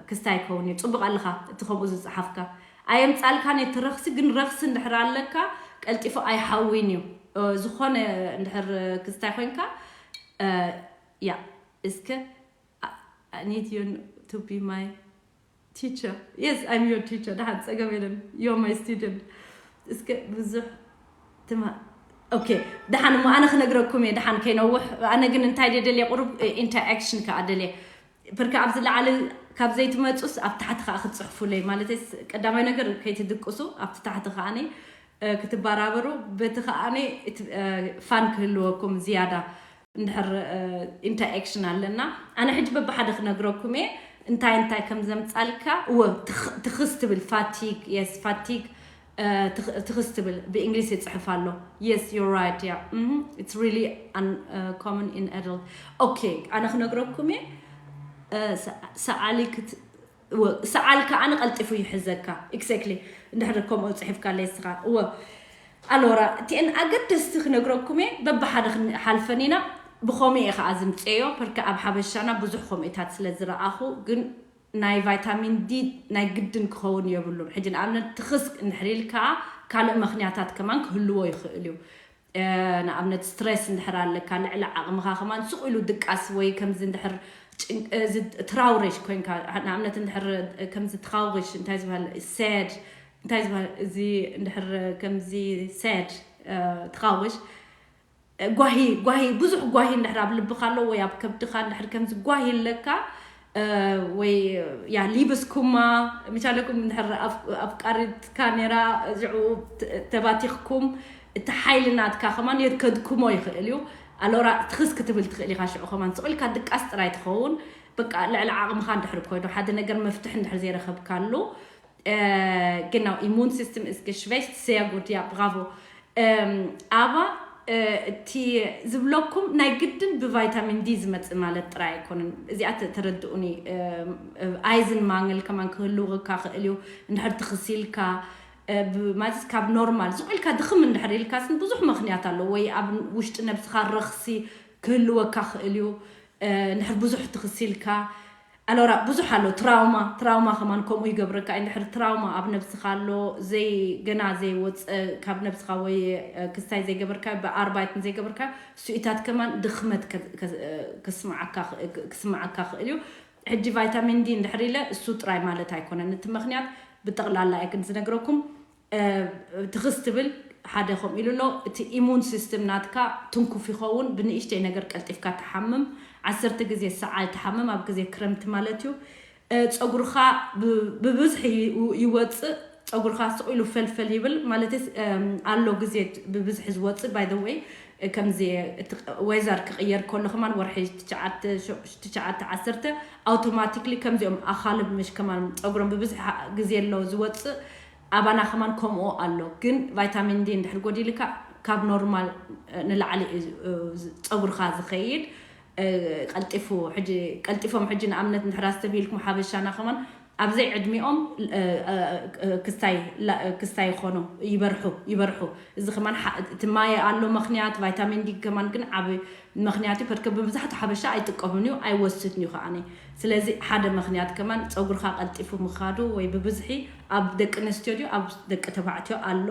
ክስታይ ይከውን እዩ። ፅቡቅ ኣለኻ እቲ ከምኡ ዝፀሓፍካ ኣየምፃልካን እቲ ረኽሲ ግን ረኽሲ እንድሕር ኣለካ ቀልጢፉ ኣይሓዊን እዩ። ዝኾነ እንድሕር ክስታይ ኮይንካ ያ እስከ I need you to be my teacher. Yes, I'm your teacher. ደሓን ጸገም የለን. You're my student. እስከ ብዙሕ ትማ okay ደሓን እሞ ኣነ ክነግረኩም እየ ደሓን ከይነውሕ ኣነ ግን እንታይ ደደልየ ቁሩብ interaction ከኣ ደልየ ብርካ ኣብዚ ላዕሊ ካብ ዘይትመፁስ ኣብ ታሕቲ ከዓ ክትፅሕፉለይ ማለት ቀዳማይ ነገር ከይትድቅሱ ኣብቲ ታሕቲ ከዓኒ ክትበራበሩ በቲ ከዓኒ fun ክህልወኩም ዝያዳ እንድሕር ኢንተራክሽን ኣለና። ኣነ ሕጂ በብሓደ ክነግረኩም እየ እንታይ እንታይ ከም ዘምጻልካ። እወ፣ ትኽ- ትኽስ ትብል፣ ፋቲግ፣ የስ፣ ፋቲግ፣ ትኽስ ትብል ብእንግሊዝ ይጽሕፍ ኣሎ። Yes, you're right, yeah. It's really uncommon in adult. Okay, ኣነ ክነግረኩም እየ። ሰዓሊ ክት ሰዓል ከኣ ንቐልጢፉ ይሕዘካ። Exactly. እንድሕር ከምኡ ጽሒፍካ ኣለይ ስኻ። እወ፣ ኣሎራ እቲአን ኣገደስቲ ክነግረኩም እየ። በብሓደ ክንሓልፈን ኢና። ብኸምኡ እየ ከኣ ዝምፅእዮ። ፐርከ ኣብ ሓበሻና ብዙሕ ከምኡታት ስለ ዝረኣኹ፣ ግን ናይ ቫይታሚን ዲ ናይ ግድን ክኸውን የብሉን። ሕጂ ንኣብነት ትኽስ እንድሕር ኢልካ ካልእ ምኽንያታት ከማን ክህልዎ ይኽእል እዩ። ንኣብነት ስትረስ እንድሕር ኣለካ፣ ልዕሊ ዓቕምኻ ከማን ስቕ ኢሉ ድቃስ ወይ ከምዚ እንድሕር ትራውሬሽ ኮይንካ፣ ንኣብነት እንድሕር ከምዚ ትኻውሽ እንታይ ዝበሃል፣ ሰድ እንታይ ዝበሃል፣ እዚ እንድሕር ከምዚ ሰድ ትኻውሽ፣ ጓሂ ጓሂ ብዙሕ ጓሂ እንድሕር ኣብ ልብኻ ኣሎ ወይ ኣብ ከብድኻ እንድሕር ከምዚ ጓሂ ኣለካ፣ ወይ ያ ሊብስ ኩማ ምቻለኩም እንድሕር ኣፍቃሪትካ ነራ፣ ዝዑ ተባቲኽኩም፣ እቲ ሓይሊ ናትካ ከማን የከድኩሞ ይኽእል እዩ። ኣሎራ ትኽስ ክትብል ትኽእል ኢኻ። ሽዑ ከማን ስቕ ኢልካ ድቃስ ጥራይ ትኸውን። በቃ ልዕሊ ዓቕምኻ እንድሕር ኮይኑ ሓደ ነገር መፍትሒ እንድሕር ዘይረኸብካሉ፣ genau, Immunsystem ist geschwächt, sehr gut, ja, bravo. ኣባ እቲ ዝብለኩም ናይ ግድን ብቫይታሚን ዲ ዝመፅእ ማለት ጥራይ ኣይኮነን። እዚኣ ተረድኡኒ። ኣይዝን ማንግል ከማን ክህልውካ ክእል እዩ። እንድሕር ትኽሲልካ ማለት ካብ ኖርማል ዝቑ ኢልካ ድኽም እንድሕር ኢልካ ስን ብዙሕ ምኽንያት ኣሎ። ወይ ኣብ ውሽጢ ነብስኻ ረኽሲ ክህልወካ ክእል እዩ። እንድሕር ብዙሕ ትኽሲልካ ኣሎራ ብዙሕ ኣሎ። ትራውማ ትራውማ ከማን ከምኡ ይገብረካ። እንድሕር ትራውማ ኣብ ነብስኻ ኣሎ፣ ዘይ ገና ዘይወፀ ካብ ነብስኻ ወይ ክስታይ ዘይገበርካ ብኣርባይትን ዘይገበርካ ስኢታት ከማን ድኽመት ክስምዓካ ክስምዓካ ክእል እዩ። ሕጂ ቫይታሚን ዲ እንድሕር ኢለ እሱ ጥራይ ማለት ኣይኮነን። እቲ ምኽንያት ብጠቕላላ እየ ግን ዝነግረኩም። ትኽስ ትብል ሓደ ከምኡ ኢሉ ኣሎ። እቲ ኢሙን ሲስተም ናትካ ትንኩፍ ይኸውን። ብንእሽተይ ነገር ቀልጢፍካ ትሓምም። ዓሰርተ ግዜ ሰዓል ትሓምም ኣብ ግዜ ክረምቲ ማለት እዩ። ፀጉርኻ ብብዝሒ ይወፅእ። ፀጉርኻ ስቕ ኢሉ ፈልፈል ይብል ማለት ኣሎ ግዜ ብብዝሒ ዝወፅእ። By the way፣ ከምዚ ወይዘር ክቕየር ከሎ ከማን ወርሒ ትሽዓተ ዓሰርተ ኣውቶማቲክሊ ከምዚኦም ኣኻልብ ምሽ ከማን ፀጉሮም ብብዝሒ ግዜ ኣሎ ዝወፅእ። ኣባና ከማን ከምኡ ኣሎ። ግን ቫይታሚን ዲ እንድሕር ጎዲልካ ካብ ኖርማል ንላዕሊ እዩ ፀጉርኻ ዝኸይድ። ቀልጢፉ ሕጂ ቀልጢፎም ሕጂ ንኣብነት እንድሕር ኣስተብሂልኩም ሓበሻና ከማን ኣብዘይ ዕድሚኦም ክስታይ ክስታይ ይኾኑ ይበርሑ ይበርሑ። እዚ ከማን እቲ ማየ ኣሎ ምኽንያት፣ ቫይታሚን ዲ ከማን ግን ዓብ ምኽንያት እዩ። ፐርከ ብብዛሕቱ ሓበሻ ኣይጥቀሙን እዩ ኣይወስድን እዩ ከዓኒ። ስለዚ ሓደ ምኽንያት ከማን ፀጉርኻ ቀልጢፉ ምኻዱ ወይ ብብዝሒ ኣብ ደቂ ኣንስትዮ ድዩ ኣብ ደቂ ተባዕትዮ ኣሎ።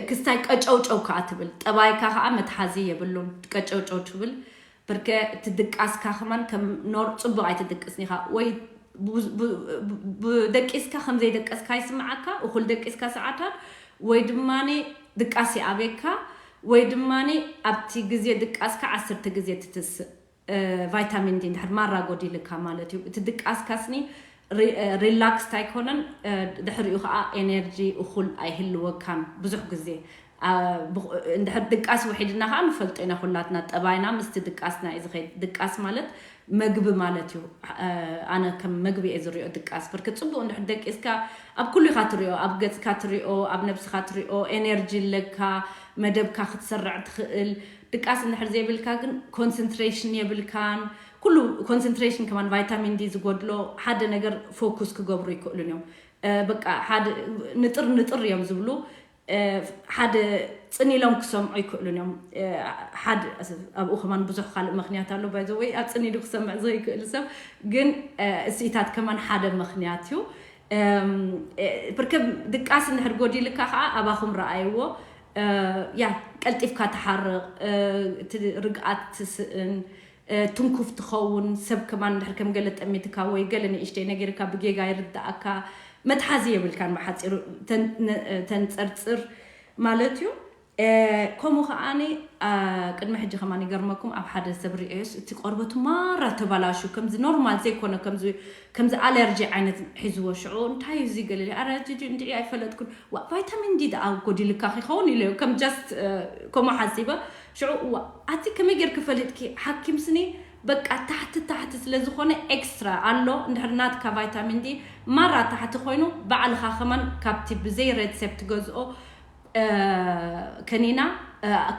ክስታይ ቀጨውጨው ከዓ ትብል። ጠባይካ ከዓ መትሓዚ የብሉን። ቀጨውጨው ትብል። ብርከ እቲ ድቃስካ ከማን ከም ኖር ፅቡቅ ኣይትድቅስን ኢኻ። ወይ ደቂስካ ከም ዘይደቀስካ ይስምዓካ፣ እኹል ደቂስካ ሰዓታት፣ ወይ ድማ ድቃስ ይኣብየካ፣ ወይ ድማ ኣብቲ ግዜ ድቃስካ ዓሰርተ ግዜ ትትስእ። ቫይታሚን ዲ እንድሕር ማራ ጎዲልካ ማለት እዩ። እቲ ድቃስካ ስኒ ሪላክስድ ኣይኮነን። ድሕሪኡ ከዓ ኤነርጂ እኹል ኣይህልወካን። ብዙሕ ግዜ እንድሕር ድቃስ ውሒድና ከዓ ንፈልጦ ኢና ኩላትና። ጠባይና ምስቲ ድቃስና እዩ ዝኸይድ። ድቃስ ማለት መግቢ ማለት እዩ። ኣነ ከም መግቢ እየ ዝሪኦ ድቃስ። ብርክ ፅቡቅ እንድሕር ደቂስካ ኣብ ኩሉ ኢካ ትሪኦ፣ ኣብ ገፅካ ትሪኦ፣ ኣብ ነብስካ ትሪኦ፣ ኤነርጂ ኣለካ፣ መደብካ ክትሰርዕ ትኽእል። ድቃስ እንድሕር ዘይብልካ ግን ኮንሰንትሬሽን የብልካን። ኩሉ ኮንሰንትሬሽን ከማን ቫይታሚን ዲ ዝጎድሎ ሓደ ነገር ፎኩስ ክገብሩ ይክእሉን እዮም። በቃ ሓደ ንጥር ንጥር እዮም ዝብሉ። ሓደ ፅን ኢሎም ክሰምዑ ይክእሉን እዮም። ሓደ ኣብኡ ከማን ብዙሕ ካልእ ምክንያት ኣሎ። By the way፣ ኣብ ፅን ኢሉ ክሰምዕ ዘይክእል ሰብ ግን ስኢታት ከማን ሓደ ምክንያት እዩ። ብርከ ድቃስ እንድሕር ጎዲልካ ከዓ ኣባኹም ረኣይዎ። ያ ቀልጢፍካ ትሓርቕ፣ እቲ ርግኣት ትስእን፣ ትንኩፍ ትኸውን። ሰብ ከማን እንድሕር ከም ገለ ጠሚትካ ወይ ገለ ንእሽተይ ነጊርካ ብጌጋ ይርዳእካ። መትሓዚ የብልካን። ብሓፂሩ ተንፀርፅር ማለት እዩ። ከምኡ ከዓኒ ቅድሚ ሕጂ ከማን ይገርመኩም ኣብ ሓደ ሰብ ርእዮስ እቲ ቆርበቱ ማራ ተባላሹ ከምዚ ኖርማል ዘይኮነ ከምዚ ኣለርጂ ዓይነት ሒዝዎ ሽዑ እንታይ እዩ እዚ ገለ ኣረ ጅጂ እንድዒ ኣይፈለጥኩን ቫይታሚን ዲ ደኣ ጎዲልካ ክኸውን ኢለ ከም ጃስት ከምኡ ሓሲበ ሽዑ ኣቲ ከመይ ጌርክ ፈሊጥኪ ሓኪም ስኒ በቃ ታሕቲ ታሕቲ ስለ ዝኾነ ኤክስትራ ኣሎ እንድሕር ናትካ ቫይታሚን ዲ ማራ ታሕቲ ኮይኑ ባዕልኻ ከማን ካብቲ ብዘይ ሬትሴፕት ትገዝኦ ከኒና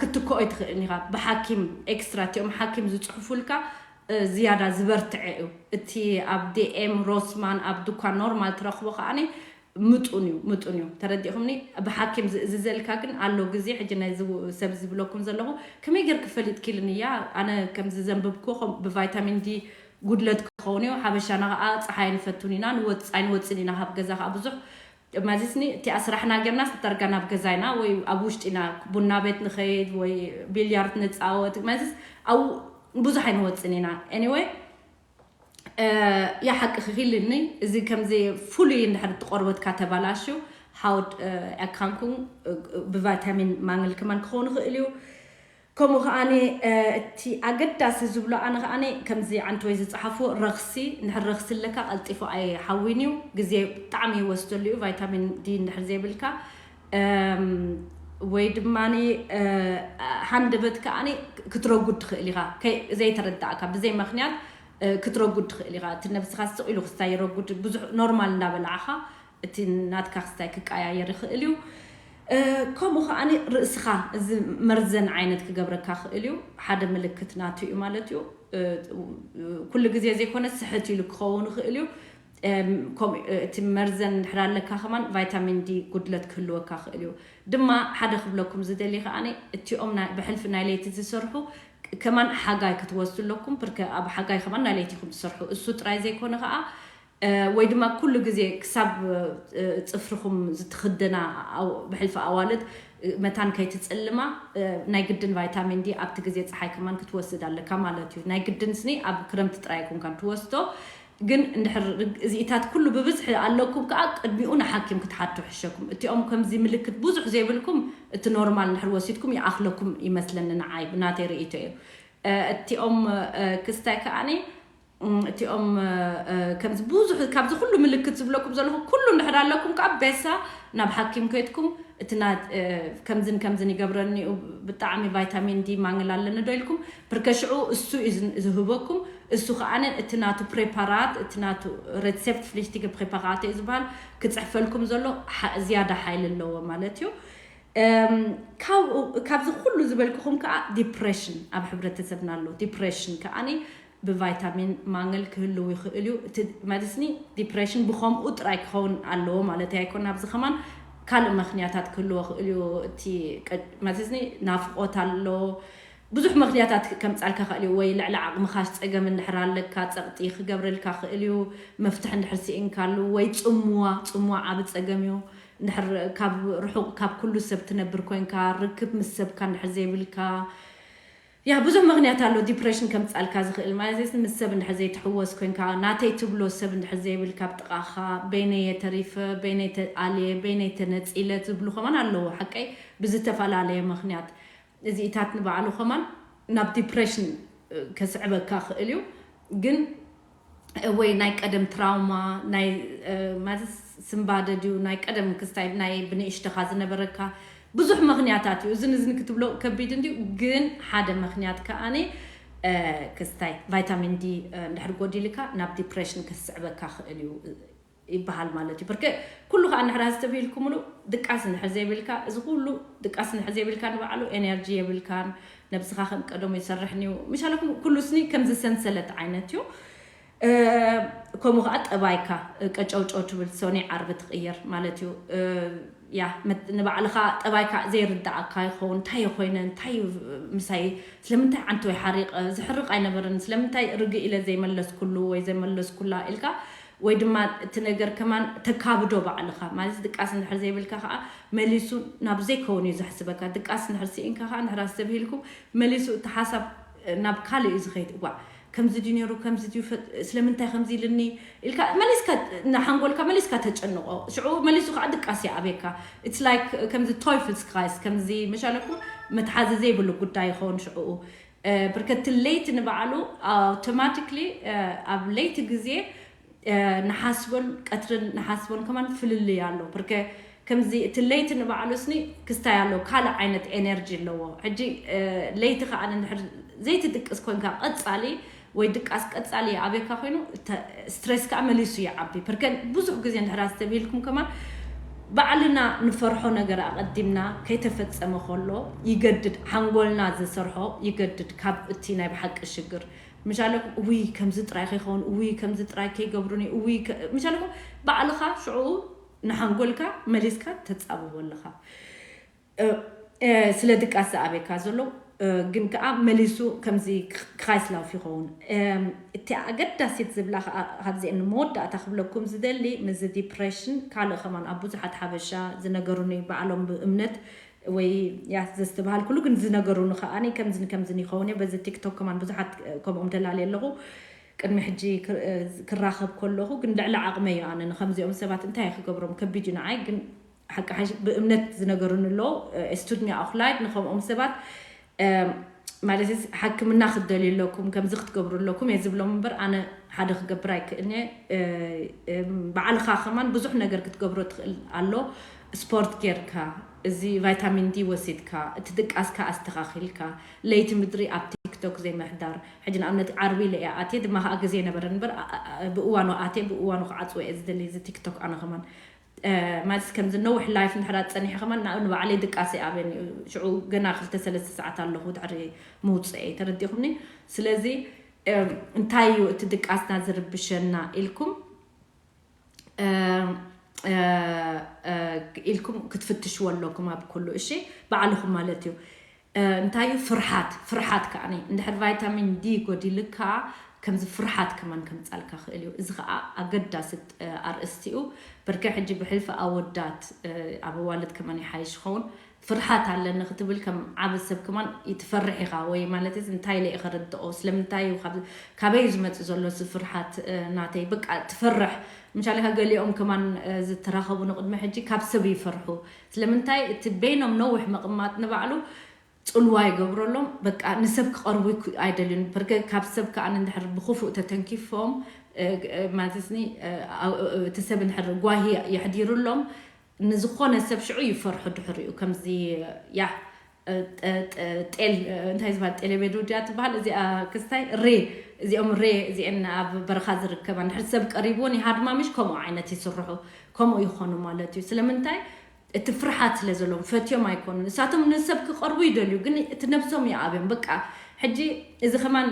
ክትክኦ ይትኽእል ኢኻ ብሓኪም ኤክስትራ እቲኦም ሓኪም ዝፅሕፉልካ ዝያዳ ዝበርትዐ እዩ እቲ ኣብ ዲኤም ሮስማን ኣብ ዱኳን ኖርማል ትረኽቦ ከዓኒ ምጡን እዩ ምጡን እዩ ተረዲኹምኒ ብሓኪም ዝእዝዘልካ ግን ኣሎ ግዜ ሕጂ ናይ ሰብ ዝብለኩም ዘለኹ ከመይ ገር ክፈሊጥ ኪልን እያ ኣነ ከምዚ ዘንብብኩ ብቫይታሚን ዲ ጉድለት ክኸውን እዩ ሓበሻና ከዓ ፀሓይ ንፈቱን ኢና ንወፃይ ንወፅን ኢና ካብ ገዛ ከዓ ብዙሕ ማዚስኒ እቲ ኣስራሕና ገርና ስተርጋ ናብ ገዛይና ወይ ኣብ ውሽጢና ቡና ቤት ንኸይድ ወይ ቢልያርድ ንፃወት ማዚስ ኣብ ብዙሕ ኣይንወፅን ኢና anyway ያ ሓቂ ክኺልኒ እዚ ከምዚ ፍሉይ እንድሕር ትቆርበትካ ተባላሽው ሓውድ ኣካንኩን ብቫይታሚን ማንግል ከማን ክኸውን ይኽእል እዩ ከምኡ ከዓኒ እቲ ኣገዳሲ ዝብሎ ኣነ ከዓኒ ከምዚ ዓንተወይ ዝፀሓፍዎ ረኽሲ እንድሕር ረኽሲ ኣለካ ቀልጢፉ ኣይሓዊን እዩ ግዜ ብጣዕሚ ይወስደሉ እዩ ቫይታሚን ዲ እንድሕር ዘይብልካ ወይ ድማ ሃንደበት ከዓኒ ክትረጉድ ትኽእል ኢኻ ዘይተረዳእካ ብዘይ ምክንያት ክትረጉድ ትኽእል ኢኻ እቲ ነብስኻ ስቕ ኢሉ ክስታይ ይረጉድ ብዙሕ ኖርማል እንዳበላዕኻ እቲ ናትካ ክስታይ ክቀያየር ይኽእል እዩ ከምኡ ከዓኒ ርእስኻ እዚ መርዘን ዓይነት ክገብረካ ክእል እዩ ሓደ ምልክት ናቱ እዩ ማለት እዩ ኩሉ ግዜ ዘይኮነ ስሕት ኢሉ ክኸውን ይኽእል እዩ እቲ መርዘን እንድሕር ኣለካ ከማን ቫይታሚን ዲ ጉድለት ክህልወካ ክእል እዩ ድማ ሓደ ክብለኩም ዝደሊ ከዓኒ እቲኦም ብሕልፊ ናይ ለይቲ ዝሰርሑ ከማን ሓጋይ ክትወስዱ ኣለኩም ብርከ ኣብ ሓጋይ ከማን ናይ ለይቲ ኢኹም ትሰርሑ እሱ ጥራይ ዘይኮነ ከዓ ወይ ድማ ኩሉ ግዜ ክሳብ ፅፍርኹም ዝትኽደና ብሕልፊ ኣዋልድ መታን ከይትፅልማ ናይ ግድን ቫይታሚን ዲ ኣብቲ ግዜ ፀሓይ ከማን ክትወስድ ኣለካ ማለት እዩ ናይ ግድን ስኒ ኣብ ክረምቲ ጥራይ ይኮንካን ትወስዶ ግን እንድሕር እዚኢታት ኩሉ ብብዝሒ ኣለኩም ከዓ ቅድሚኡ ንሓኪም ክትሓቱ ሕሸኩም እቲኦም ከምዚ ምልክት ብዙሕ ዘይብልኩም እቲ ኖርማል እንድሕር ወሲድኩም ይኣኽለኩም ይመስለኒ ንዓይ ብናተይ ርእይቶ እዩ እቲኦም ክስታይ ከዓኒ እቲኦም ከምዚ ብዙሕ ካብዚ ኩሉ ምልክት ዝብለኩም ዘለኹ ኩሉ እንድሕር ኣለኩም ከዓ ቤሳ ናብ ሓኪም ከይድኩም እቲ ከምዝን ከምዝን ይገብረኒ ብጣዕሚ ቫይታሚን ዲ ማንግል ኣለኒ ዶ ኢልኩም ብርከ ሽዑ እሱ እዩ ዝህበኩም እሱ ከዓነ እቲ ናቱ ፕሬፓራት እቲ ናቱ ሬትሴፕት ፍሊሽቲገ ፕሬፓራት እዩ ዝበሃል ክፅሕፈልኩም ዘሎ ዝያዳ ሓይሊ ኣለዎ ማለት እዩ ካብዚ ኩሉ ዝበልኩኹም ከዓ ዲፕሬሽን ኣብ ሕብረተሰብና ኣሎ ዲፕሬሽን ከዓኒ ብቫይታሚን ማንግል ክህልው ይኽእል እዩ እቲ መድስኒ ዲፕሬሽን ብኸምኡ ጥራይ ክኸውን ኣለዎ ማለት ኣይኮን ኣብዚ ከማን ካልእ ምክንያታት ክህልዎ ክእል እዩ እቲ መድስኒ ናፍቆት ኣሎ ብዙሕ ምክንያታት ከምፃልካ ክእል እዩ ወይ ልዕሊ ዓቕምኻሽ ፀገም እንድሕር ኣለካ ፀቕጢ ክገብረልካ ክእል እዩ መፍትሒ እንድሕር ስኢንካሉ ወይ ፅምዋ ፅምዋ ዓብ ፀገም እዩ እንድሕር ካብ ርሑቕ ካብ ኩሉ ሰብ ትነብር ኮይንካ ርክብ ምስ ሰብካ እንድሕር ዘይብልካ ያ ብዙሕ ምክንያት ኣሎ ዲፕሬሽን ከምፃልካ ዝኽእል ማለት ምስ ሰብ እንድሕር ዘይትሕወስ ኮይንካ ናተይ ትብሎ ሰብ እንድሕር ዘይብልካ ብጥቃኻ በይነየ ተሪፈ በይነይ ተኣልየ በይነይ ተነፂለ ዝብሉ ከማን ኣለዎ ሓቀይ ብዝተፈላለየ ምክንያት እዚኢታት ንባዕሉ ከማን ናብ ዲፕሬሽን ከስዕበካ ክእል እዩ ግን ወይ ናይ ቀደም ትራውማ ናይ ማለት ስምባደ ድዩ ናይ ቀደም ክስታይ ናይ ብንእሽተኻ ዝነበረካ ብዙሕ ምክንያታት እዩ እዝን እዝን ክትብሎ ከቢድ እንድዩ ግን ሓደ ምክንያት ከኣኒ ክስታይ ቫይታሚን ዲ እንድሕር ጎዲልካ ናብ ዲፕሬሽን ክስዕበካ ክእል እዩ ይበሃል ማለት እዩ ብርክ ኩሉ ከዓ እንድሕር ኣስተብሂልኩምሉ ድቃስ እንድሕር ዘይብልካ እዚ ኩሉ ድቃስ እንድሕር ዘይብልካ ንባዕሉ ኤነርጂ የብልካን ነብስኻ ከም ቀደሙ ይሰርሕን እዩ ምሻለኩም ኩሉ ስኒ ከምዚ ሰንሰለት ዓይነት እዩ ከምኡ ከዓ ጠባይካ ቀጨውጨው ትብል ሰኒ ዓርቢ ትቕየር ማለት እዩ ያ ንባዕልኻ ጠባይካ ዘይርዳእካ ይኸውን እንታይ ኮይነ እንታይ ምሳይ ስለምንታይ ዓንቶ ይሓሪቀ ዝሕርቅ ኣይነበረን ስለምንታይ ርግእ ኢለ ዘይመለስኩሉ ወይ ዘይመለስኩላ ኢልካ ወይ ድማ እቲ ነገር ከማን ተካብዶ ባዕልኻ ማለት ድቃስ እንድሕር ዘይብልካ ከዓ መሊሱ ናብ ዘይከውን እዩ ዘሕስበካ ድቃስ እንድሕር ስኢንካ ከዓ እንድሕር ኣስተብሂልኩም መሊሱ እቲ ሓሳብ ናብ ካልእ እዩ ዝኸይድ እዋዕ ከምዚ ድዩ ነይሩ፣ ከምዚ ድዩ ፈ-፣ ስለምንታይ ከምዚ ኢልኒ ኢልካ መሊስካ፣ ንሓንጎልካ መሊስካ ተጨንቆ። ሽዑ መሊሱ ከዓ ድቃስ ይኣብየካ። It's like ከምዚ Teufelskreis፣ ከምዚ መሻለኩም መትሓዚ ዘይብሉ ጉዳይ ይኸውን ሽዑኡ። ብርከት ለይቲ ንባዕሉ ኣውቶማቲክሊ ኣብ ለይቲ ግዜ ንሓስቦን ቀትርን ንሓስቦን ከማን ፍልልይ ኣሎ። ብርከ ከምዚ እቲ ለይቲ ንባዕሉ ስኒ ክስታይ ኣሎ፣ ካልእ ዓይነት ኤነርጂ ኣለዎ። ሕጂ ለይቲ ከዓ እንድሕር ዘይትድቅስ ኮንካ ቀጻሊ ወይ ድቃስ ቀጻሊ ኣብካ ኮይኑ፣ ስትሬስ ከዓ መሊሱ ይዓቢ። ብርከ ብዙሕ ግዜ እንድሕር ኣስተብሂልኩም ከማን ባዕልና ንፈርሖ ነገር ኣቐዲምና ከይተፈጸመ ከሎ ይገድድ፣ ሓንጎልና ዝሰርሖ ይገድድ ካብ እቲ ናይ ብሓቂ ሽግር። ምሻለኩም፣ እውይ ከምዚ ጥራይ ከይኸውን፣ እውይ ከምዚ ጥራይ ከይገብሩኒ፣ እውይ ከ-፣ ምሻለኩም ባዕልኻ ሽዑ ንሓንጎልካ መሊስካ ተጻብቦ ኣለኻ። ስለ ድቃስ ዝኣበካ ዘሎ ግን ከዓ መሊሱ ከምዚ ክራይስላውፍ ይኸውን። እቲ ኣገዳሲት ዝብላ ካብዚአን መወዳእታ ክብለኩም ዝደሊ፣ ምዚ ዲፕሬሽን ካልእ ከማን ኣብ ብዙሓት ሓበሻ ዝነገሩኒ ባዕሎም ብእምነት ወይ ያ ዘስተባሃልኩሉ ግን ዝነገሩኒ ከዓኒ ከምዝን ከምዝን ይኸውን እየ። በዚ ቲክቶክ ከማን ብዙሓት ከምኦም ደላሊ ኣለኹ። ቅድሚ ሕጂ ክራኸብ ከለኹ ግን ልዕሊ ዓቕመ እዩ። ኣነ ንከምዚኦም ሰባት እንታይ ክገብሮም ከቢድ እዩ ንዓይ። ግን ሓቂ ሓሽ ብእምነት ዝነገሩኒ ኣሎ። ስቱድሚ ኣኹላይድ ንከምኦም ሰባት ማለት ሓክምና ክትደልዩ ኣለኩም፣ ከምዚ ክትገብሩ ኣለኩም እየ ዝብሎም እምበር ኣነ ሓደ ክገብር ኣይክእልኒ። ባዕልኻ ከማን ብዙሕ ነገር ክትገብሮ ትኽእል ኣሎ። ስፖርት ጌርካ፣ እዚ ቫይታሚን ዲ ወሲድካ፣ እቲ ድቃስካ ኣስተኻኺልካ፣ ለይቲ ምድሪ ኣብ ቲክቶክ ዘይምሕዳር። ሕጂ ንኣብነት ዓርቢ ኢለ እየ ኣትየ፣ ድማ ከዓ ግዜ ነበረ እምበር ብእዋኑ ኣትየ ብእዋኑ ክዓፅወ እየ ዝደሊ እዚ ቲክቶክ። ኣነ ከማን ማለት ከምዚ ነዊሕ ላይፍ እንድሕር ፀኒሐ ከማን ንባዕለይ ድቃሰ ኣብኒ ሽዑ ገና ክልተ ሰለስተ ሰዓት ኣለኹ ድሕሪ ምውፅኤ፣ ተረዲኹምኒ? ስለዚ እንታይ እዩ እቲ ድቃስና ዝርብሸና ኢልኩም ኢልኩም ክትፍትሽዎ ኣለኩም ኣብ ኩሉ። እሺ፣ ባዕልኹም ማለት እዩ። እንታይ እዩ ፍርሓት? ፍርሓት ከዓ እንድሕር ቫይታሚን ዲ ጎዲልካ ከምዚ ፍርሓት ከማን ከምፃልካ ክእል እዩ። እዚ ከዓ ኣገዳሲ ኣርእስቲ እዩ። ብርከ ሕጂ ብሕልፊ ኣወዳት ኣብ ኣዋልድ ከማን ይሓይሽ ይኸውን። ፍርሓት ኣለኒ ክትብል ከም ዓቢ ሰብ ከማን ይትፈርሕ ኢኻ ወይ ማለት እዚ እንታይ ኢለ እየ ከረድኦ? ስለምንታይ እዩ ካብ-፣ ካበይ እዩ ዝመጽእ ዘሎ እዚ ፍርሓት ናተይ? በቃ ትፈርሕ። ምሻለካ ገሊኦም ከማን ዝተራኸቡ ንቕድሚ ሕጂ ካብ ሰብ ይፈርሑ። ስለምንታይ እቲ በይኖም ነዊሕ ምቕማጥ ንባዕሉ ጽልዋ ይገብረሎም። በቃ ንሰብ ክቐርቡ ኣይደልዩን። ብርገ ካብ ሰብ ከኣ እንድሕር ብኽፉእ ተተንኪፎም ማለት ኒ እቲ ሰብ እንድሕር ጓሂ የሕዲሩሎም ንዝኾነ ሰብ ሽዑ ይፈርሑ። ድሕሪኡ ከምዚ ያ ጤል እንታይ ዝበሃል ጤሌቤዱ ድያ ትበሃል እዚኣ ክስታይ ሬ እዚኦም ሬ እዚአን ኣብ በረኻ ዝርከባ እንድሕር ሰብ ቀሪብዎን ይሃድማ ምሽ ከምኡ ዓይነት ይስርሑ። ከምኡ ይኾኑ ማለት እዩ። ስለምንታይ? እቲ ፍርሓት ስለ ዘለዎም ፈትዮም ኣይኮኑን። ንሳቶም ንሰብ ክቐርቡ ይደልዩ ግን እቲ ነብሶም ይኣብዮም። በቃ ሕጂ እዚ ከማን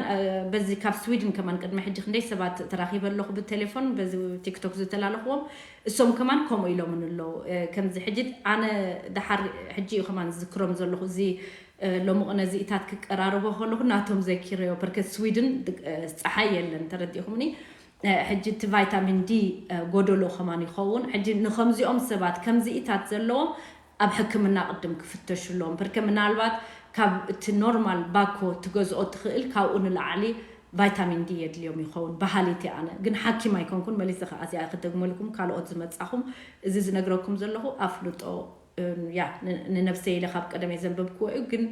በዚ ካብ ስዊድን ከማን ቅድሚ ሕጂ ክንደይ ሰባት ተራኺበ ኣለኹ ብቴሌፎን በዚ ቲክቶክ ዝተላለኽዎም። እሶም ከማን ከምኡ ኢሎምን ኣለዉ። ከምዚ ሕጂ ኣነ ደሓር ሕጂ እዩ ከማን ዝዝክሮም ዘለኹ እዚ ሎሚ ቅነ እዚ ኢታት ክቀራርቦ ከለኹ ናቶም ዘኪረዮ በርከት ስዊድን ፀሓይ የለን ተረዲኹምኒ። ሕጂ እቲ ቫይታሚን ዲ ጎደሎ ከማን ይኸውን። ሕጂ ንከምዚኦም ሰባት ከምዚ ኢታት ዘለዎም ኣብ ሕክምና ቅድም ክፍተሹ ኣለዎም። በርከ ምናልባት ካብ እቲ ኖርማል ባኮ ትገዝኦ ትኽእል ካብኡ ንላዕሊ ቫይታሚን ዲ የድልዮም ይኸውን በሃሊት ኣነ። ግን ሓኪም ኣይኮንኩን መሊሰ ከዓ እዚኣ ክደግመልኩም ካልኦት ዝመጻኹም እዚ ዝነግረኩም ዘለኹ ኣፍልጦ ያ ንነብሰይ ኢለ ካብ ቀደመ ዘንበብክዎ እዩ። ግን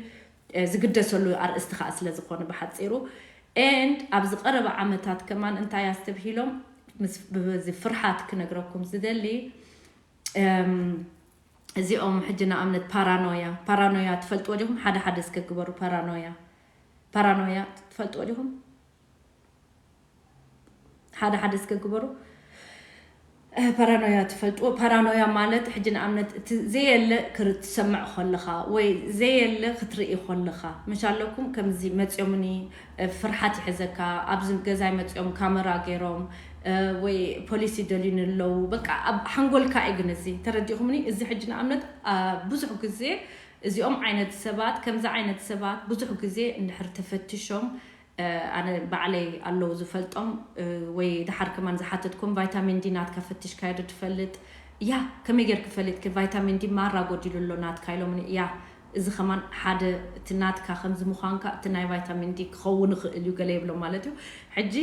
ዝግደሰሉ ኣርእስቲ ከዓ ስለ ዝኾነ ብሓፂሩ and ኣብዚ ቀረበ ዓመታት ከማን እንታይ ኣስተብሂሎም ምስ ብዚ ፍርሓት ክነግረኩም ዝደሊ እዚኦም ሕጂ ንኣብነት ፓራኖያ ፓራኖያ ትፈልጥዎ ዲኹም? ሓደ ሓደ እስከ ግበሩ። ፓራኖያ ፓራኖያ ትፈልጥዎ ዲኹም? ሓደ ሓደ እስከ ግበሩ። ፓራኖያ ትፈልጥዎ? ፓራኖያ ማለት ሕጂ ንኣብነት እቲ ዘየለ ክትሰምዕ ከለኻ ወይ ዘየለ ክትርኢ ከለኻ ምሽ ኣለኩም ከምዚ መፅዮምኒ ፍርሓት ይሕዘካ። ኣብዚ ገዛይ መፅዮም ካመራ ገይሮም ወይ ፖሊስ ይደልዩኒ ኣለዉ። በቃ ኣብ ሓንጎልካ እዩ ግን እዚ ተረዲኹምኒ። እዚ ሕጂ ንኣብነት ብዙሕ ግዜ እዚኦም ዓይነት ሰባት ከምዚ ዓይነት ሰባት ብዙሕ ግዜ እንድሕር ተፈትሾም ኣነ ባዕለይ ኣለዉ ዝፈልጦም ወይ ደሓር ከማን ዝሓተትኩም ቫይታሚን ዲ ናትካ ፈትሽካዮ ዶ ትፈልጥ? ያ ከመይ ጌርክ ፈሊጥኪ ቫይታሚን ዲ ማራ ጎዲሉ ኣሎ ናትካ ኢሎምኒ። ያ እዚ ከማን ሓደ እቲ ናትካ ከምዚ ምዃንካ እቲ ናይ ቫይታሚን ዲ ክኸውን ይኽእል እዩ ገለ ይብሎ ማለት እዩ። ሕጂ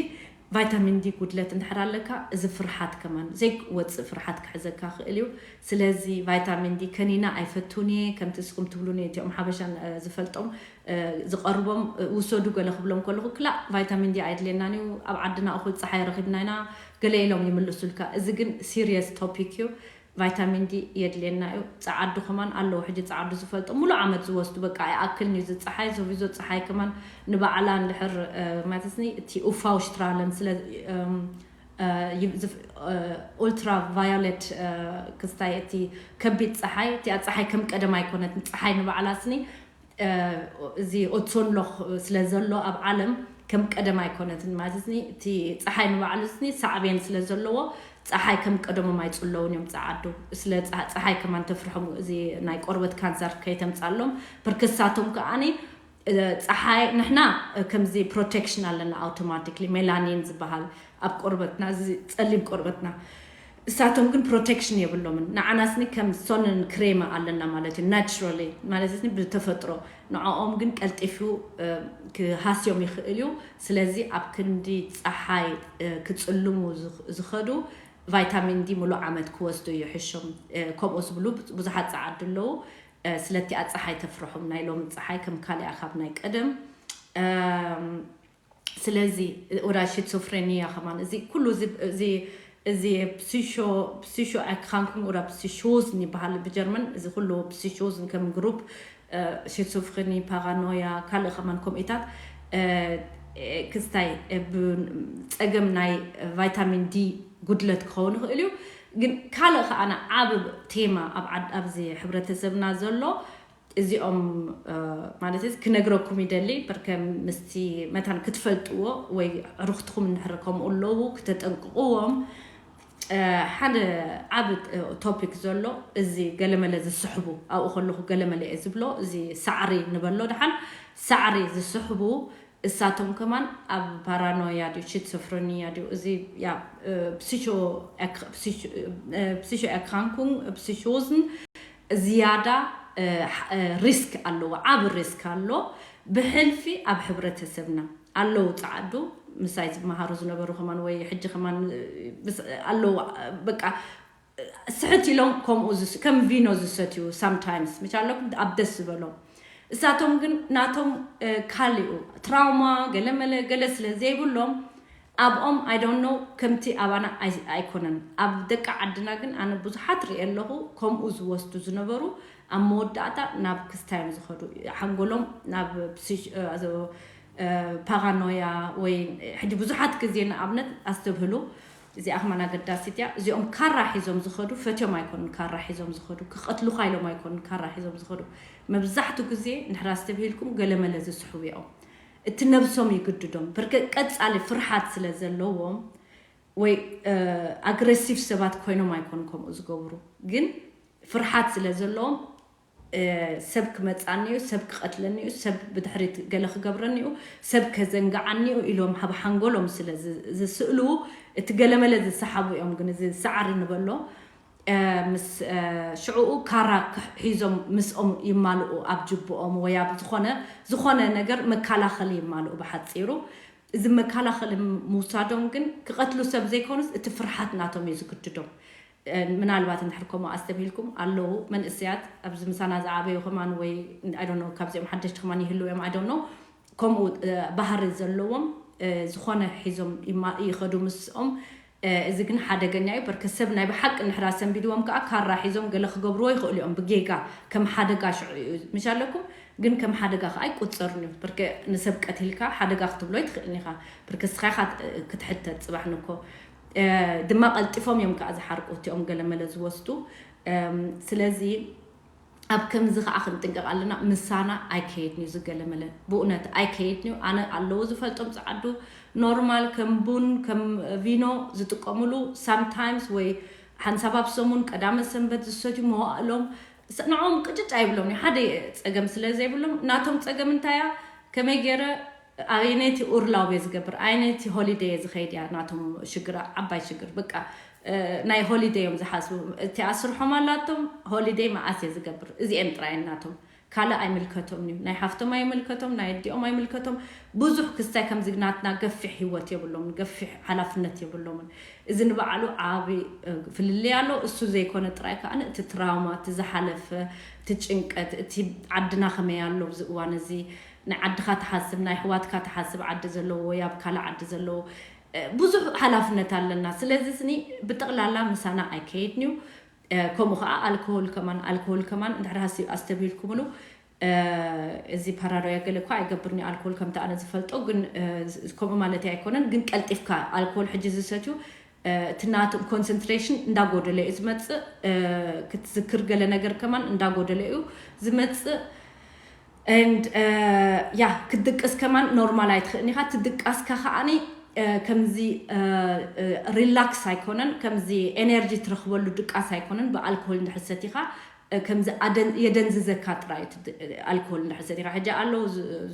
ቫይታሚን ዲ ጉድለት እንድሕር ኣለካ እዚ ፍርሓት ከማን ዘይወፅእ ፍርሓት ክሕዘካ ይኽእል እዩ። ስለዚ ቫይታሚን ዲ ከኒና ኣይፈቱን እየ ከምቲ እስኹም ትብሉኒ እቲኦም ሓበሻን ዝፈልጦም ዝቐርቦም ውሰዱ ገለ ክብሎም ከለኹ ክላእ ቫይታሚን ዲ ኣይድልየናን እዩ፣ ኣብ ዓድና እኹል ፀሓይ ረኺብና ኢና ገለ ኢሎም ይምልሱልካ። እዚ ግን ሲሪየስ ቶፒክ እዩ። ቫይታሚን ዲ የድልየና እዩ። ጸዓዱ ከማን ኣለዉ ሕጂ ጸዓዱ ዝፈልጦ ሙሉ ዓመት ዝወስዱ በቃ ኣይኣክልን እዩ ዝጸሓይ ዞቪዞ ጸሓይ ከማን ንባዕላ እንድሕር ማለትኒ እቲ ኡፋው ሽትራለን ስለ ኡልትራ ቫዮሌት ክስታይ እቲ ከቢድ ጸሓይ እቲኣ ጸሓይ ከም ቀደም ኣይኮነትን ጸሓይ ንባዕላ ስኒ እዚ ኦትሶን ሎኽ ስለ ዘሎ ኣብ ዓለም ከም ቀደም ኣይኮነትን ማለት እዚ እቲ ፀሓይ ንባዕሉ እዚ ሳዕቤን ስለ ዘለዎ ፀሓይ ከም ቀደሞም ኣይፅለውን እዮም ፀዓዱ ስለ ፀሓይ ከማን ተፍርሖም እዚ ናይ ቆርበት ካንሰር ከይተምፃሎም ብርክሳቶም ከዓኒ ፀሓይ ንሕና ከምዚ ፕሮቴክሽን ኣለና ኣውቶማቲክሊ ሜላኒን ዝበሃል ኣብ ቆርበትና እዚ ፀሊም ቆርበትና እሳቶም ግን ፕሮቴክሽን የብሎምን ንዓናስኒ ከም ሶንን ክሬማ ኣለና ማለት እዩ ናቹራሊ ማለት እዚ ብተፈጥሮ ንዕኦም ግን ቀልጢፉ ክሃስዮም ይኽእል እዩ ስለዚ ኣብ ክንዲ ፀሓይ ክፅልሙ ዝኸዱ ቫይታሚን ዲ ሙሉእ ዓመት ክወስዱ ይሕሾም ከምኡ ዝብሉ ብዙሓት ፀዓዱ ኣለዉ ስለቲኣ ፀሓይ ተፍርሖም ናይ ሎሚ ፀሓይ ከም ካሊኣ ካብ ናይ ቀደም ስለዚ ወዳ ሽትሶፍሬኒያ ከማን እዚ ኩሉ እዚ እዚ ፕሲሾ ፕሲሾ ኣክራንክን ወዳ ፕሲሾዝን ይበሃል ብጀርመን እዚ ኩሉ ፕሲሾዝን ከም ግሩፕ ሽትሶፍሬኒ ፓራኖያ ካልእ ከማን ከምኡታት ክስታይ ብፀገም ናይ ቫይታሚን ዲ ጉድለት ክኸውን ይኽእል እዩ ግን ካልእ ከዓና ዓብ ቴማ ኣብ ኣብዚ ሕብረተሰብና ዘሎ እዚኦም ማለት ክነግረኩም ይደሊ በርከ ምስቲ መታን ክትፈልጥዎ ወይ ዕሩኽትኹም እንድሕር ከምኡ ኣለዉ ክተጠንቅቕዎም ሓደ ዓብ ቶፒክ ዘሎ እዚ ገለመለ ዝስሕቡ ኣብኡ ከለኹ ገለመለ እየ ዝብሎ እዚ ሳዕሪ ንበሎ ድሓን ሳዕሪ ዝስሕቡ እሳቶም ከማን ኣብ ፓራኖያ ድዩ ሽትሶፍረኒያ ድዩ እዚ psychoerkrankung psychosen ዝያዳ ሪስክ ኣለዎ ዓብ ሪስክ ኣሎ ብሕልፊ ኣብ ሕብረተሰብና ኣለዉ ፃዓዱ ምሳይ ዝመሃሩ ዝነበሩ ከማን ወይ ሕጂ ከማን ኣለዉ በቃ ስሕት ኢሎም ከምኡ ከም ቪኖ ዝሰትዩ ሳምታይምስ መቻለኩም ኣብ ደስ ዝበሎም እሳቶም ግን ናቶም ካሊኡ ትራውማ ገለመለ ገለ ስለ ዘይብሎም ኣብኦም ኣይዶኖ ከምቲ ኣባና ኣይኮነን ኣብ ደቂ ዓድና ግን ኣነ ብዙሓት ርኢ ኣለኹ ከምኡ ዝወስዱ ዝነበሩ ኣብ መወዳእታ ናብ ክስታዮም ዝኸዱ ሓንጎሎም ናብ ፓራኖያ ወይ ሕጂ ብዙሓት ግዜ ንኣብነት ኣስተብህሉ እዚኣ ከማን ኣገዳሲት እያ እዚኦም ካራ ሒዞም ዝኸዱ ፈትዮም ኣይኮኑን ካራ ሒዞም ዝኸዱ ክቐትሉኻ ኢሎም ኣይኮኑን ካራ ሒዞም ዝኸዱ መብዛሕቱ ግዜ ንሕራ ኣስተብሂልኩም ገለመለ ዝስሕቡ እዮም እቲ ነብሶም ይግድዶም ብርክ ቀጻሊ ፍርሓት ስለ ዘለዎም ወይ ኣግረሲቭ ሰባት ኮይኖም ኣይኮኑ ከምኡ ዝገብሩ ግን ፍርሓት ስለ ዘለዎም ሰብ ክመፅኣኒ እዩ ሰብ ክቐትለኒ እዩ ሰብ ብድሕሪት ገለ ክገብረኒ እዩ ሰብ ከዘንግዓኒ እዩ ኢሎም ኣብ ሓንጎሎም ስለ ዝስእሉ እቲ ገለመለ ዝሰሓቡ እዮም ግን እዚ ሰዓሪ ንበሎ ምስ ሽዕኡ ካራ ሒዞም ምስኦም ይማልኡ ኣብ ጅብኦም ወይ ኣብ ዝኾነ ዝኾነ ነገር መከላኸሊ ይማልኡ ብሓፂሩ እዚ መከላኸሊ ምውሳዶም ግን ክቐትሉ ሰብ ዘይኮኑስ እቲ ፍርሓት ናቶም እዩ ዝግድዶም ምናልባት እንድሕር ከምኡ ኣስተብሂልኩም ኣለዉ መንእሰያት ኣብዚ ምሳና ዝዓበዩ ከማን ወይ ኣይዶኖ ካብዚኦም ሓደሽቲ ከማን ይህልው እዮም ኣይዶኖ ከምኡ ባህሪ ዘለዎም ዝኾነ ሒዞም ይኸዱ ምስኦም እዚ ግን ሓደገኛ እዩ በርከ ሰብ ናይ ብሓቂ እንድሕር ኣሰንቢድዎም ከዓ ካራ ሒዞም ገለ ክገብርዎ ይኽእሉ እዮም ብጌጋ ከም ሓደጋ ሽዑ እዩ ምሽ ኣለኩም ግን ከም ሓደጋ ከዓ ኣይቁፀርን እዩ በርከ ንሰብ ቀቲልካ ሓደጋ ክትብሎ ይትኽእልን ኢኻ በርከ ስኻ ኢኻ ክትሕተት ፅባሕ ንኮ ድማ ቀልጢፎም እዮም ከዓ ዝሓርቁ እቲኦም ገለመለ ዝወስዱ ስለዚ ኣብ ከምዚ ከዓ ክንጥንቀቕ ኣለና ምሳና ኣይከየድን እዩ ዝገለመለ ብእውነት ኣይከየድን እዩ ኣነ ኣለዉ ዝፈልጦም ፀዓዱ ኖርማል ከም ቡን ከም ቪኖ ዝጥቀምሉ ሳምታይምስ ወይ ሓንሳብ ኣብ ሰሙን ቀዳመ ሰንበት ዝሰትዩ መዋእሎም ንዕኦም ቅጭጭ ኣይብሎም ሓደ ፀገም ስለ ዘይብሎም ናቶም ፀገም እንታያ ከመይ ገይረ ኣየነይቲ ኡርላው እየ ዝገብር ኣየነይቲ ሆሊደይ እየ ዝኸይድ እያ ናቶም ሽግር ዓባይ ሽግር በቃ ናይ ሆሊደይ እዮም ዝሓስቡ እቲ ኣስርሖም ኣላቶም ሆሊደይ መዓስ እየ ዝገብር እዚኤን ጥራይ ናቶም ካልእ ኣይምልከቶም እዩ። ናይ ሓፍቶም ኣይምልከቶም፣ ናይ ኣዲኦም ኣይምልከቶም። ብዙሕ ክስታይ ከምዚ ናትና ገፊሕ ህይወት የብሎምን፣ ገፊሕ ሓላፍነት የብሎምን። እዚ ንባዕሉ ዓቢ ፍልልይ ኣሎ። እሱ ዘይኮነ ጥራይ ከኣ እቲ ትራውማ፣ እቲ ዝሓለፈ፣ እቲ ጭንቀት፣ እቲ ዓድና ከመይ ኣሎ ኣብዚ እዋን እዚ፣ ናይ ዓድኻ ትሓስብ፣ ናይ ኣሕዋትካ ትሓስብ፣ ዓዲ ዘለዎ ወይ ኣብ ካልእ ዓዲ ዘለዎ ብዙሕ ሓላፍነት ኣለና። ስለዚ ስኒ ብጠቕላላ ምሳና ኣይከይድን እዩ። ከምኡ ከዓ ኣልኮሆል ከማን ኣልኮሆል ከማን እንድሕር ሃሲ ኣስተብሂልኩምሉ፣ እዚ ፓራኖያ ገለ እኳ ኣይገብርን እዩ። ኣልኮል ከምቲ ኣነ ዝፈልጦ ግን ከምኡ ማለት ኣይኮነን። ግን ቀልጢፍካ ኣልኮል ሕጂ ዝሰትዩ እቲ ናቶም ኮንሰንትሬሽን እንዳጎደለ እዩ ዝመፅእ። ክትዝክር ገለ ነገር ከማን እንዳጎደለ እዩ ዝመፅእ። And ያ ክትድቅስ ከማን ኖርማል ኣይትኽእልን ኢኻ። ትድቃስካ ከዓኒ ከምዚ ሪላክስ ኣይኮነን፣ ከምዚ ኤነርጂ ትረኽበሉ ድቃስ ኣይኮነን። ብኣልኮል እንድሕር ሰቲኻ ከምዚ የደንዝዘካ ጥራይ። ኣልኮል እንድሕር ሰቲኻ ሕጂ ኣለዉ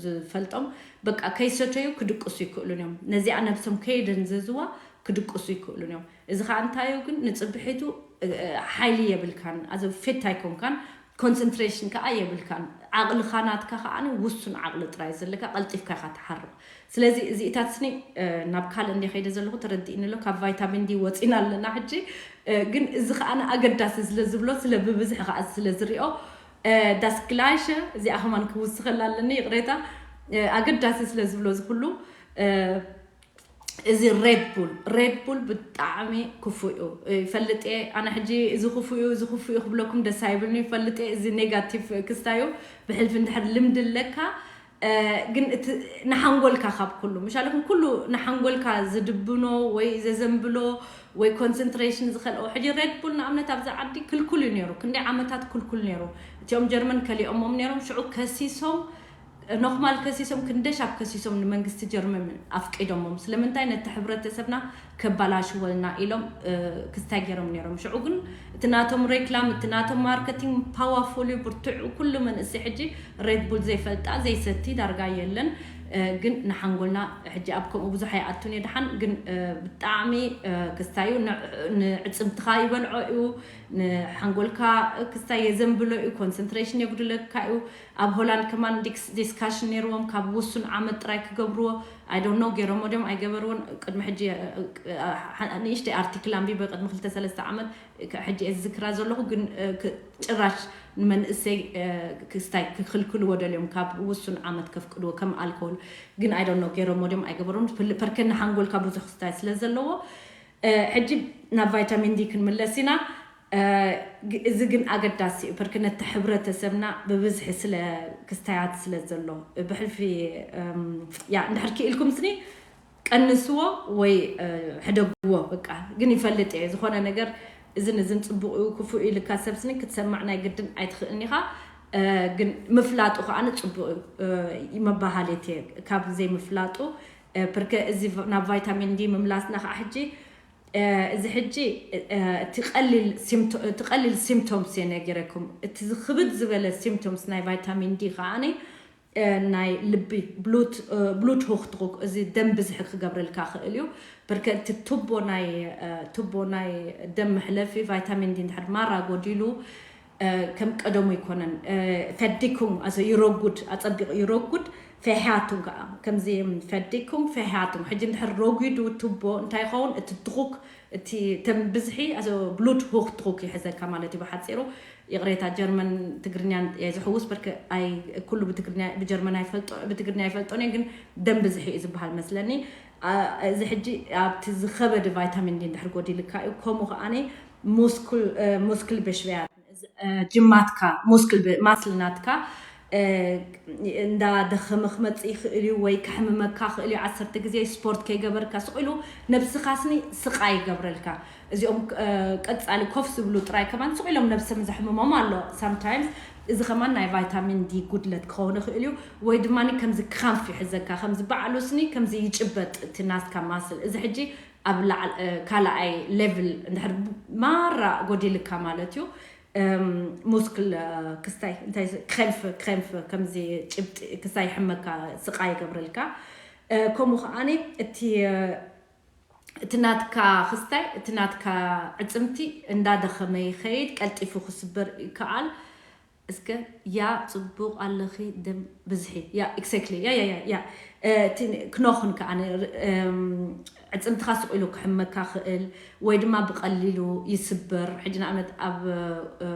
ዝፈልጦም በቃ ከይሰተዩ ክድቅሱ ይክእሉን እዮም። ነዚኣ ነብሶም ከየደንዘዝዋ ክድቅሱ ይክእሉን እዮም። እዚ ከዓ እንታዩ ግን ንፅብሒቱ ሓይሊ የብልካን፣ ኣዘ ፌት ኣይኮንካን፣ ኮንሰንትሬሽን ከዓ የብልካን። ዓቕልኻ ናትካ ከዓ ውሱን ዓቕሊ ጥራይ ዘለካ፣ ቀልጢፍካ ኢኻ ትሓርቕ። ስለዚ እዚኢታት ስኒ ናብ ካልእ እንደ ከይደ ዘለኹ ተረዲእኒ ኣሎ። ካብ ቫይታሚን ዲ ወፂና ኣለና ሕጂ። ግን እዚ ከዓ ኣገዳሲ ስለ ዝብሎ ስለ ብብዝሒ ከዓ ስለ ዝሪኦ ዳስክላይሸ እዚኣ ከማን ክውስኸላ ኣለኒ፣ ይቕሬታ። ኣገዳሲ ስለ ዝብሎ ዝኩሉ እዚ ሬድ ቡል ሬድ ቡል ብጣዕሚ ክፉ እዩ። ይፈልጥ እየ ኣነ ሕጂ እዚ ክፉ እዩ እዚ ክፉ እዩ ክብለኩም ደስ ኣይብልኒ። ይፈልጥ እየ እዚ ኔጋቲቭ ክስታይ እዩ። ብሕልፊ እንድሕር ልምዲ ኣለካ ግን እቲ ንሓንጎልካ ካብ ኩሉ ምሻለኩም ኩሉ ንሓንጎልካ ዝድብኖ ወይ ዘዘንብሎ ወይ ኮንሰንትሬሽን ዝኸልኦ። ሕጂ ሬድ ቡል ንኣብነት ኣብዚ ዓዲ ክልኩል እዩ ነይሩ፣ ክንደይ ዓመታት ክልኩል ነይሩ። እቲኦም ጀርመን ከሊኦሞም ነይሮም። ሽዑ ከሲሶም ኖክማል ከሲሶም ክንደሻብ ከሲሶም ንመንግስቲ ጀርመን ኣፍቂዶሞም። ስለምንታይ ነቲ ሕብረተሰብና ከባላሽወልና ኢሎም ክስታይ ገይሮም ነይሮም። ሽዑ ግን እቲ ናቶም ሬክላም እቲ ናቶም ማርኬቲንግ ፓዋፉል እዩ ብርትዑ። ኩሉ መንእሰይ ሕጂ ሬድ ቡል ዘይፈልጣ ዘይሰቲ ዳርጋ የለን። ግን ንሓንጎልና ሕጂ ኣብ ከምኡ ብዙሕ ኣይኣቱን እየ ድሓን ግን ብጣዕሚ ክስታዩ ንዕፅምትኻ ይበልዖ እዩ። ንሓንጎልካ ክስታይ የዘንብሎ እዩ። ኮንሰንትሬሽን የጉድለካ እዩ። ኣብ ሆላንድ ከማን ዲስካሽን ነይርዎም ካብ ውሱን ዓመት ጥራይ ክገብርዎ። I don't know ገይሮሞ ድዮም ኣይገበርዎን። ቅድሚ ሕጂ ንእሽተይ ኣርቲክል ኣንቢበ ቅድሚ ክልተ ሰለስተ ዓመት። ሕጂ እየ ዝዝክራ ዘለኹ ግን ጭራሽ ንመንእሰይ ክስታይ ክክልክልዎ ደልዮም ካብ ውሱን ዓመት ከፍቅድዎ ከም ኣልኮል። ግን I don't know ገይሮሞ ድዮም ኣይገበርዎን። ፐርከ ንሓንጎልካ ብዙሕ ክስታይ ስለ ዘለዎ ሕጂ ናብ ቫይታሚን ዲ ክንምለስ ኢና። እዚ ግን ኣገዳሲ እዩ ፐርክ ነቲ ሕብረተሰብና ብብዝሒ ስለ ክስታያት ስለ ዘሎ ብሕልፊ ያ እንድሕር ክኢልኩም ስኒ ቀንስዎ ወይ ሕደግዎ። በቃ ግን ይፈልጥ እየ ዝኾነ ነገር እዝን እዝን ፅቡቅ እዩ ክፉእ ኢልካ ሰብ ስኒ ክትሰማዕ ናይ ግድን ኣይትኽእልን ኢኻ። ግን ምፍላጡ ከዓ ንፅቡቅ እዩ መባሃሌት እየ ካብ ዘይምፍላጡ ፕርከ እዚ ናብ ቫይታሚን ዲ ምምላስና ከዓ ሕጂ እዚ ሕጂ እቲ ቀሊል ሲምቶምስ እየ ነጊረኩም። እቲ ዝክብድ ዝበለ ሲምቶምስ ናይ ቫይታሚን ዲ ከዓኒ ናይ ልቢ ብሉት ሆክትሩክ እዚ ደም ብዝሒ ክገብረልካ ክእል እዩ። ብርከ እቲ ቱቦ ናይ ቱቦ ናይ ደም መሕለፊ ቫይታሚን ዲ እንድሕር ማራ ጎዲሉ ከም ቀደሙ ይኮነን። ፈዲኩም ኣዘ ይረጉድ ኣጸቢቑ ይረጉድ። ፈሕያቱም ከዓ ከምዚ ፈዲኩም ፈሕያቱም ሕጂ እንድሕር ረጒዱ ቱቦ እንታይ ይኸውን? እቲ ድኹክ እቲ ተም ብዝሒ ኣዘ ብሉድ ሆክ ድኹክ ይሕዘካ ማለት እዩ ብሓፂሩ። ይቕሬታ ጀርመን ትግርኛ እየ ዝሕውስ በርከ ኣይ ኩሉ ብትግርኛ ብጀርመን ኣይፈልጦ ብትግርኛ ኣይፈልጦን እየ ግን ደም ብዝሒ እዩ ዝበሃል መስለኒ። እዚ ሕጂ ኣብቲ ዝኸበደ ቫይታሚን ዲ እንድሕር ጎዲልካ እዩ። ከምኡ ከዓኒ ሙስክል ሙስክል በሽበያ ጅማትካ ሙስክል ማስል ናትካ እንዳደኸመ ክመፅእ ይኽእል እዩ ወይ ከሕምመካ ክእል እዩ። ዓሰርተ ግዜ ስፖርት ከይገበርካ ስቕ ኢሉ ነብስኻ ስኒ ስቓይ ይገብረልካ። እዚኦም ቀፃሊ ኮፍ ዝብሉ ጥራይ ከማን ስቕ ኢሎም ነብሶም ዘሕምሞም ኣሎ ሳምታይምስ። እዚ ከማን ናይ ቫይታሚን ዲ ጉድለት ክኸውን ይኽእል እዩ። ወይ ድማ ከምዚ ክራምፍ ይሕዘካ ከምዚ ባዕሉ ስኒ ከምዚ ይጭበጥ እቲ ናትካ ማስል እዚ ሕጂ ኣብ ላዕል ካልኣይ ሌቭል እንድሕር ማራ ጎዲልካ ማለት እዩ። ሙስክል ክስታይ እንታይ ክኸንፍ ክኸንፍ ከምዚ ጭብጢ ክስታይ ይሕመካ ስቃይ ይገብረልካ። ከምኡ ከዓኒ እቲ እቲ ናትካ ክስታይ እቲ ናትካ ዕፅምቲ እንዳደኸመ ይኸይድ ቀልጢፉ ክስበር ይከኣል። እስከ ያ ጽቡቕ ኣለኺ ደም ብዝሒ። ያ፣ exactly። ያ፣ ያ፣ ያ፣ ያ። እ፣ እቲ ክኖኽን ከኣ ን-፣ እም፣ ዕጽምትኻ ስቕ ኢሉ ክሕመካ ክእል፣ ወይ ድማ ብቐሊሉ ይስበር። ሕጂ ንኣብነት ኣብ፣ እ፣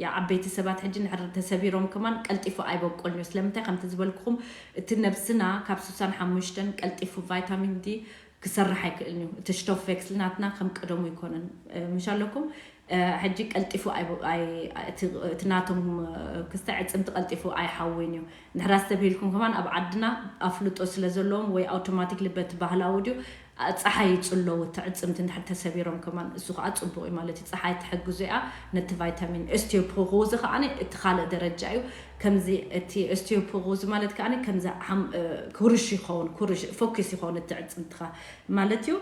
ያ፣ ዓበይቲ ሰባት ሕጂ እንድሕር ተሰቢሮም ከማን ቀልጢፉ ኣይበቁልን እዩ። ስለምንታይ? ከምቲ ዝበልኩኹም፣ እቲ ነብስና ካብ ስሳን ሓሙሽተን ቀልጢፉ ቫይታሚን ዲ ክሰርሕ ኣይክእልን እዩ። እቲ ሽቶፍ ቬክስል ናትና ከም ቀደሙ ኣይኮነን። እ፣ ምሽ ኣለኩም? እ፣ ሕጂ ቀልጢፉ ኣይቦ-፣ ኣይ-፣ ኣይ-፣ እቲ፣ እቲ ናቶም፣ እ፣ ክስታይ ዕጽምቲ ቀልጢፉ ኣይሓውይን እዩ። እንድሕር ኣስተብሂልኩም ከማን ኣብ ዓድና ኣፍልጦ ስለ ዘለዎም ወይ ኣውቶማቲክሊ በቲ ባህላዊ ድዩ፣ እ፣ ጸሓይ ይጽለዉ እቲ ዕጽምቲ እንድሕር ተሰቢሮም ከማን። እሱ ከኣ ጽቡቕ እዩ ማለት እዩ። ጸሓይ ትሕግዞ እያ ነቲ ቫይታሚን። ኦስቲዮፖሮዚ ከኣ እቲ ካልእ ደረጃ እዩ። ከምዚ እቲ ኦስቲዮፖሮዚ ማለት ከኣ ከምዚ ሓም-፣ እ፣ ኩርሽ ይኸውን፣ ኩርሽ፣ ፎኪስ ይኸውን እቲ ዕጽምትኻ ማለት እዩ።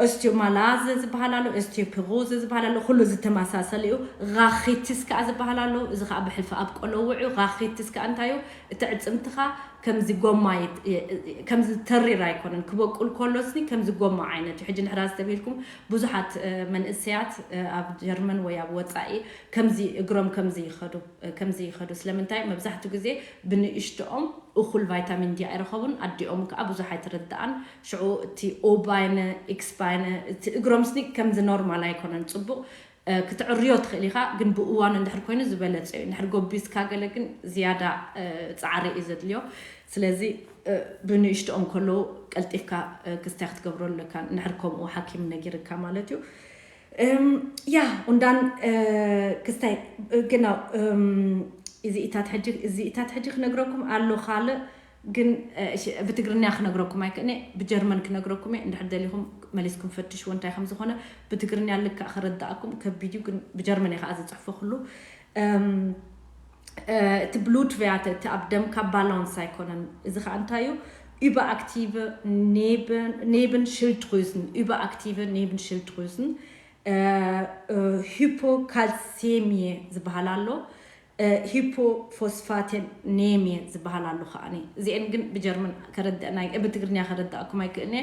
ኦስቲዮማላዘ ዝበሃል ኣሎ፣ ኦስቲዮፖሮዘ ዝበሃል ኣሎ፣ ኩሉ ዝተመሳሰለ እዩ። ራኺቲስ ከኣ ዝበሃል ኣሎ፣ እዚ ከኣ ብሕልፊ ኣብ ቆለውዕ እዩ። ራኺቲስ ከኣ እንታይ እዩ? እቲ ዕጽምትኻ ከምዚ ጎማ ይት-፣ የ-፣ ከምዚ ተሪር ኣይኮነን፣ ክበቁል ከሎስኒ ከምዚ ጎማ ዓይነት እዩ። ሕጂ እንድሕር ኣስተብሂልኩም፣ ብዙሓት፣ እ፣ መንእሰያት፣ እ፣ ኣብ ጀርመን ወይ ኣብ ወጻኢ ከምዚ እግሮም ከምዚ ይኸዱ፣ እ፣ ከምዚ ይኸዱ። ስለምንታይ? መብዛሕትኡ ግዜ ብንእሽቶኦም እኹል ቫይታሚን ዲ ኣይረኸቡን፣ ኣዲኦም ከኣ ብዙሕ ኣይተረድኣን። ሽዑ እቲ ኦ ባይነ፣ ኤክስ ባይነ፣ እቲ እግሮም ስኒ ከምዚ ኖርማል ኣይኮነን። ጽቡቕ፣ እ፣ ክትዕርዮ ትኽእል ኢኻ፣ ግን ብእዋኑ እንድሕር ኮይኑ ዝበለጸ እዩ። እንድሕር ጎቢዝካ ገለ ግን ዝያዳ፣ እ፣ ጻዕሪ እዩ ዘድልዮ። ስለዚ፣ እ፣ ብንእሽቶኦም ከለዉ ቀልጢፍካ፣ እ፣ ክስታይ ክትገብሮ ኣለካ፣ እንድሕር ከምኡ ሓኪም ነጊርካ ማለት እዩ። እም፣ ያ፣ und dann፣ እ፣ ክስታይ፣ እ፣ genau፣ እም፣ እዚኢታት ሕጂ፣ እዚኢታት ሕጂ ክነግረኩም ኣሎ ካልእ፣ ግን፣ እ፣ እሺ፣ ብትግርኛ ክነግረኩም ኣይክእል'የ፣ ብጀርመን ክነግረኩም እየ። እንድሕር ደሊኹም መሊስኩም ፈትሽዎ እንታይ ከም ዝኾነ። ብትግርኛ ልክዕ ክርድኣኩም ከቢድ እዩ፣ ግን ብጀርመን እየ ከኣ ዝጽሕፎ ኩሉ። እም፣ እ፣ እቲ ብሉት ቨያተ፣ እቲ ኣብ ደምካ ባላንስ ኣይኮነን። እዚ ከኣ እንታይ እዩ? Überaktive Neben-፣ Nebenschilddrüsen፣ überaktive Nebenschilddrüsen፣ እ፣ እ፣ ሂፖካልሴሚየ ዝበሃል ኣሎ፣ እ፣ ሂፖፎስፋቴኔሚየ ዝበሃል ኣሎ ከኣኒ። እዚኤን ግን ብጀርመን ከረድአና ኣይ-፣ ብትግርኛ ከረድኣኩም ኣይክእልን'የ።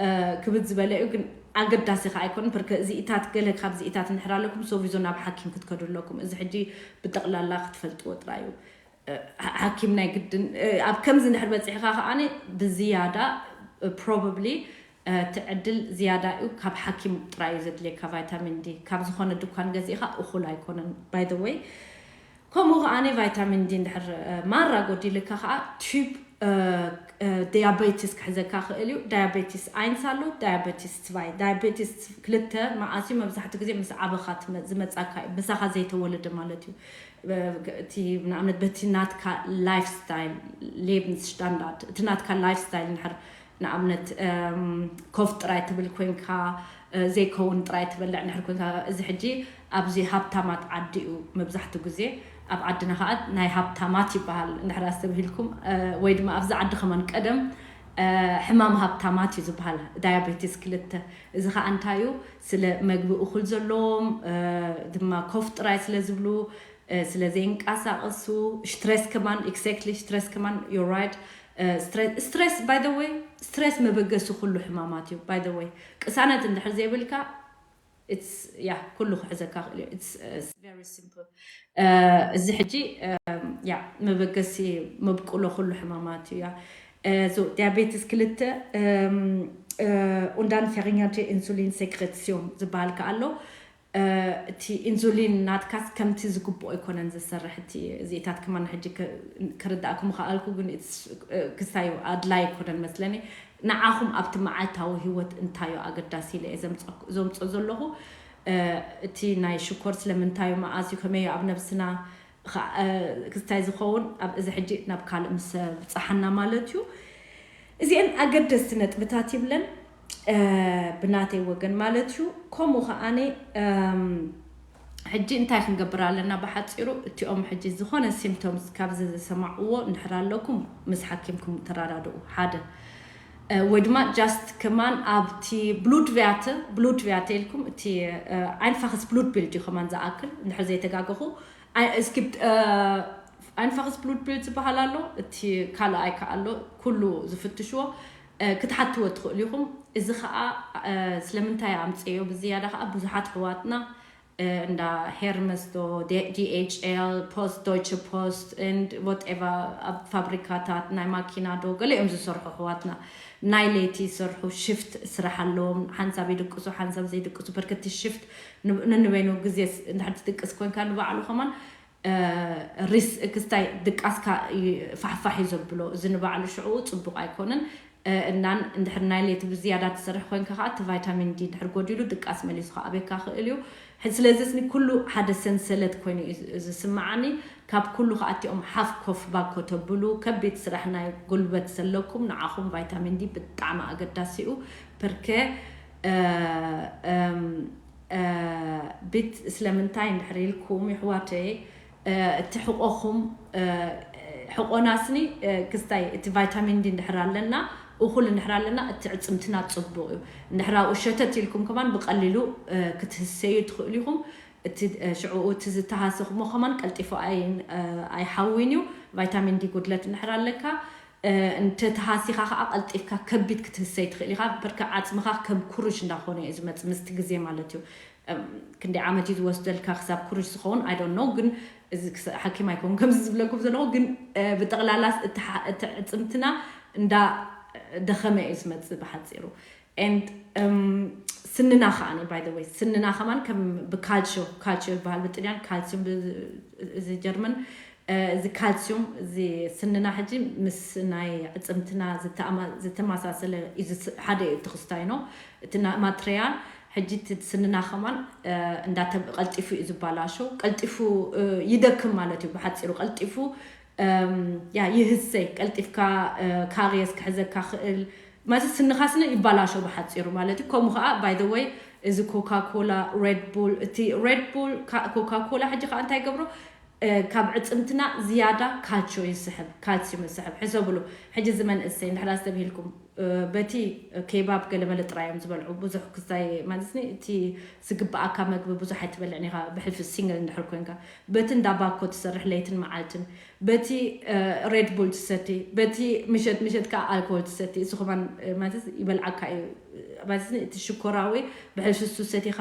እ፣ ክብድ ዝበለ እዩ፣ ግን ኣገዳሲ ከኣ ኣይኮነን። ፐርከ እዚኢታት፣ ገለ ካብ እዚኢታት እንድሕር ኣለኩም፣ ሶቪዞ ናብ ሓኪም ክትከዱ ኣለኩም። እዚ ሕጂ ብጠቕላላ ክትፈልጥዎ ጥራይ እዩ። እ፣ ሓ-፣ ሓኪም ናይ ግድን፣ እ፣ ኣብ ከምዚ እንድሕር በጺሕካ ከኣኒ ብዝያዳ፣ እ፣ ፕሮባብሊ፣ እ፣ እቲ ዕድል ዝያዳ እዩ። ካብ ሓኪም ጥራይ እዩ ዘድልየካ ቫይታሚን ዲ። ካብ ዝኾነ ድኳን ገዚእኻ እኹል ኣይኮነን፣ by the way። ከምኡ ከኣ ቫይታሚን ዲ እንድሕር፣ እ፣ ማራ ጎዲልካ ከኣ ቱብ፣ እ፣ እ፣ ዲያቤቲስ ክሕዘካ ክእል እዩ። ዳያቤቲስ ኣይንስ ኣሎ፣ ዳያቤቲስ ትባይ። ዳያቤቲስ ክልተ መኣስ እዩ? መብዛሕትኡ ግዜ ምስ ዓበኻ ትመ-፣ ዝመጻካ እዩ። ምሳኻ ዘይተወለደ ማለት እዩ። እ፣ እቲ ንኣብነት በቲ ናትካ ላይፍ ስታይል፣ ሌብንስ ስታንዳርድ፣ እቲ ናትካ ላይፍ ስታይል እንድሕር ንኣብነት፣ እም፣ ኮፍ ጥራይ ትብል ኮንካ፣ እ፣ ዘይከውን ጥራይ ትበልዕ እንድሕር ኮንካ፣ እዚ ሕጂ ኣብዚ ሃብታማት ዓዲ እዩ መብዛሕትኡ ግዜ። ኣብ ዓድና ከኣ ናይ ሃብታማት ይበሃል እንድሕር ኣስተብሂልኩም፣ እ፣ ወይ ድማ ኣብዚ ዓዲ ከማን ቀደም፣ እ፣ ሕማም ሃብታማት እዩ ዝበሃል፣ ዳያቤቲስ ክልተ። እዚ ከኣ እንታይ እዩ? ስለ መግቢ እኹል ዘለዎም፣ እ፣ ድማ ኮፍ ጥራይ ስለ ዝብሉ፣ እ፣ ስለ ዘይንቀሳቐሱ፣ ስትሬስ ከማን፣ exactly፣ ስትሬስ ከማን፣ you're right። እ፣ ስትሬ-፣ ስትሬስ፣ by the way፣ ስትሬስ መበገሲ ኩሉ ሕማማት እዩ። By the way፣ ቅሳነት እንድሕር ዘይብልካ፣ it's፣ ያ፣ ኩሉ ክሕዘካ ክእል እዩ። It's፣ እ፣ very simple። እ፣ እዚ ሕጂ፣ እ፣ ያ፣ መበገሲ መብቁሎ ኩሉ ሕማማት እዩ። ያ፣ እ፣ ዞ፣ ዲያቤትስ ክልተ፣ እም፣ እ፣ und dann verringerte Insulinsekretion ዝበሃል ከኣ ኣሎ። እ፣ እቲ ኢንሱሊን ናትካስ ከምቲ ዝግብኦ ኣይኮነን ዝሰርሕ። እቲ እዚታት ከማን ሕጂ ከ-፣ ክርዳእኩም ከኣልኩ፣ ግን it's፣ እ፣ ክሳዩ ኣድላይ ኣይኮነን መስለኒ። ንዓኹም ኣብቲ መዓልታዊ ህይወት እንታዩ ኣገዳሲ ኢለ እየ ዘምጸኩ-፣ ዘምጾ ዘለኹ። እ፣ እቲ ናይ ሽኮር ስለምንታዩ መኣዝዩ ከመዩ ኣብ ነብስና ኸ-፣ እ፣ ክስታይ ዝኸውን ኣብ እዚ ሕጂ ናብ ካልእ ምስ ኣብጽሓና ማለት እዩ። እዚአን ኣገደስቲ ነጥብታት ይብለን፣ እ፣ ብናተይ ወገን ማለት እዩ። ከምኡ ኸኣኒ፣ እም፣ ሕጂ እንታይ ክንገብር ኣለና? ብሓጺሩ እቲኦም ሕጂ ዝኾነ ሲምፕቶምስ ካብዚ ዝሰማዕዎ እንድሕር ኣለኩም ምስ ሓኪምኩም ተረዳድኡ። ሓደ፣ እ፣ ወይ ድማ ጃስት ከማን ኣብቲ ብሉት ቪያተ፣ ብሉት ቪያተ ኢልኩም እቲ፣ እ፣ ኣይንፋኽስ ብሉት ቢልድ እዩ ከማን ዝኣክል እንድሕር ዘይተጋገኹ። ኣይ-፣ እስኪ፣ እ፣ ኣይንፋኽስ ብሉት ቢልድ ዝበሃል ኣሎ፣ እቲ ካልኣይ ከኣ ኣሎ፣ ኩሉ ዝፍትሽዎ፣ እ፣ ክትሓትዎ ትኽእሉ ኢኹም። እዚ ኸኣ፣ እ፣ ስለምንታይ ኣምጽዮ ብዝያዳ ኸኣ ብዙሓት ኣሕዋትና እንዳ ሄርመስ ዶ፣ ዲኤችኤል፣ ፖስት፣ ዶይቸ ፖስት፣ and whatever፣ ኣብ ፋብሪካታት ናይ ማኪና ዶ ገለ እዮም ዝሰርሑ ኣሕዋትና። ናይ ለይቲ ይሰርሑ፣ ሽፍት ስራሕ ኣለዎም። ሓንሳብ ይድቅሱ፣ ሓንሳብ ዘይድቅሱ። በርከቲ ሽፍት ንንበይኑ ግዜ እንድሕር ትድቅስ ኮንካ ንባዕሉ ከማን ሪስ ክስታይ ድቃስካ ፋሕፋሕ እዩ ዘብሎ። እዚ ንባዕሉ ሽዑ ፅቡቅ ኣይኮነን። እናን እንድሕር ናይ ሌት ብዝያዳ ትሰርሕ ኮይንካ ከዓ እቲ ቫይታሚን ዲ እንድሕር ጎዲሉ ድቃስ መሊሱ ከዓብየካ ክእል እዩ። ስለዚ ስኒ ኩሉ ሓደ ሰንሰለት ኮይኑ እዩ ዝስምዓኒ። ካብ ኩሉ ከዓ እቲኦም ሓፍ ኮፍ ባኮ ተብሉ ከቢድ ስራሕ ናይ ጉልበት ዘለኩም ንዓኹም ቫይታሚን ዲ ብጣዕሚ ኣገዳሲ እዩ። ፐርከ ቤት ስለምንታይ እንድሕር ኢልኩም ይሕዋተይ እቲ ሕቆኹም ሕቆናስኒ ክስታይ እቲ ቫይታሚን ዲ እንድሕር ኣለና እኹል እንድሕር ኣለና እቲ ዕፅምትና ፅቡቅ እዩ። እንድሕር ኣብኡ ሸተት ኢልኩም ከማን ብቀሊሉ ክትህሰዩ ትኽእሉ ኢኹም። እቲ ሽዕኡ እቲ ዝተሃሰኹሞ ከማን ቀልጢፉ ኣይሓዊን እዩ። ቫይታሚን ዲ ጉድለት እንድሕር ኣለካ እንተተሃሲኻ ከዓ ቀልጢፍካ ከቢድ ክትህሰይ ትኽእል ኢኻ። በርከ ዓፅምኻ ከም ኩሩሽ እንዳኾነ እዩ ዝመፅ ምስቲ ግዜ ማለት እዩ። ክንደይ ዓመት እዩ ዝወስደልካ ክሳብ ኩሩሽ ዝኸውን? I don't know። ግን ሓኪም ኣይኮን ከምዚ ዝብለኩም ዘለኹ ግን ብጠቕላላስ እቲ ዕፅምትና እንዳ ደኸመ እዩ ዝመፅእ ብሓፂሩ። And ስንና ከዓ by the way ስንና ከማን ከም ብካልሽዮ ካልሽዮ ይበሃል ብጥልያን ካልሲዩም እዚ ጀርመን እዚ ካልሲዩም እዚ ስንና ሕጂ ምስ ናይ ዕፅምትና ዝተመሳሰለ ሓደ እዩ ትኽስታይ ነው እቲ ማትሪያል ሕጂ ስንና ከማን እንዳተቀልጢፉ እዩ ዝበላሸው ቀልጢፉ ይደክም ማለት እዩ ብሓፂሩ ቀልጢፉ ያ ይህሰይ ቀልጢፍካ ካሪየስ ክሕዘካ ክእል ማለት ስንኻ ስነ ይባላሾ ብሓፂሩ ማለት እዩ። ከምኡ ከዓ by the way እዚ ኮካ ኮላ ሬድ ቡል እቲ ሬድ ቡል ኮካ ኮላ ሕጂ ከዓ እንታይ ገብሮ ካብ ዕፅምትና ዝያዳ ካልቾ ይስሕብ ካልሲዩም ይስሕብ ሕሰብሉ። ሕጂ እዚ መንእሰይ እንድሕር ኣስተብሂልኩም በቲ ኬባብ ገለመለ ጥራይ እዮም ዝበልዑ ብዙሕ ክስታይ ማለት እቲ ዝግበኣካ መግቢ ብዙሕ ኣይትበልዕን ኢኻ ብሕልፊ ሲንግል እንድሕር ኮንካ በቲ እንዳባኮ ትሰርሕ ለይትን መዓልትን በቲ ሬድ ቡል ትሰቲ በቲ ምሸት ምሸት ከዓ ኣልኮል ትሰቲ እሱ ከማን ማለት ይበልዓካ እዩ ማለት እቲ ሽኮራዊ ብሕልፊ እሱ ሰቲኻ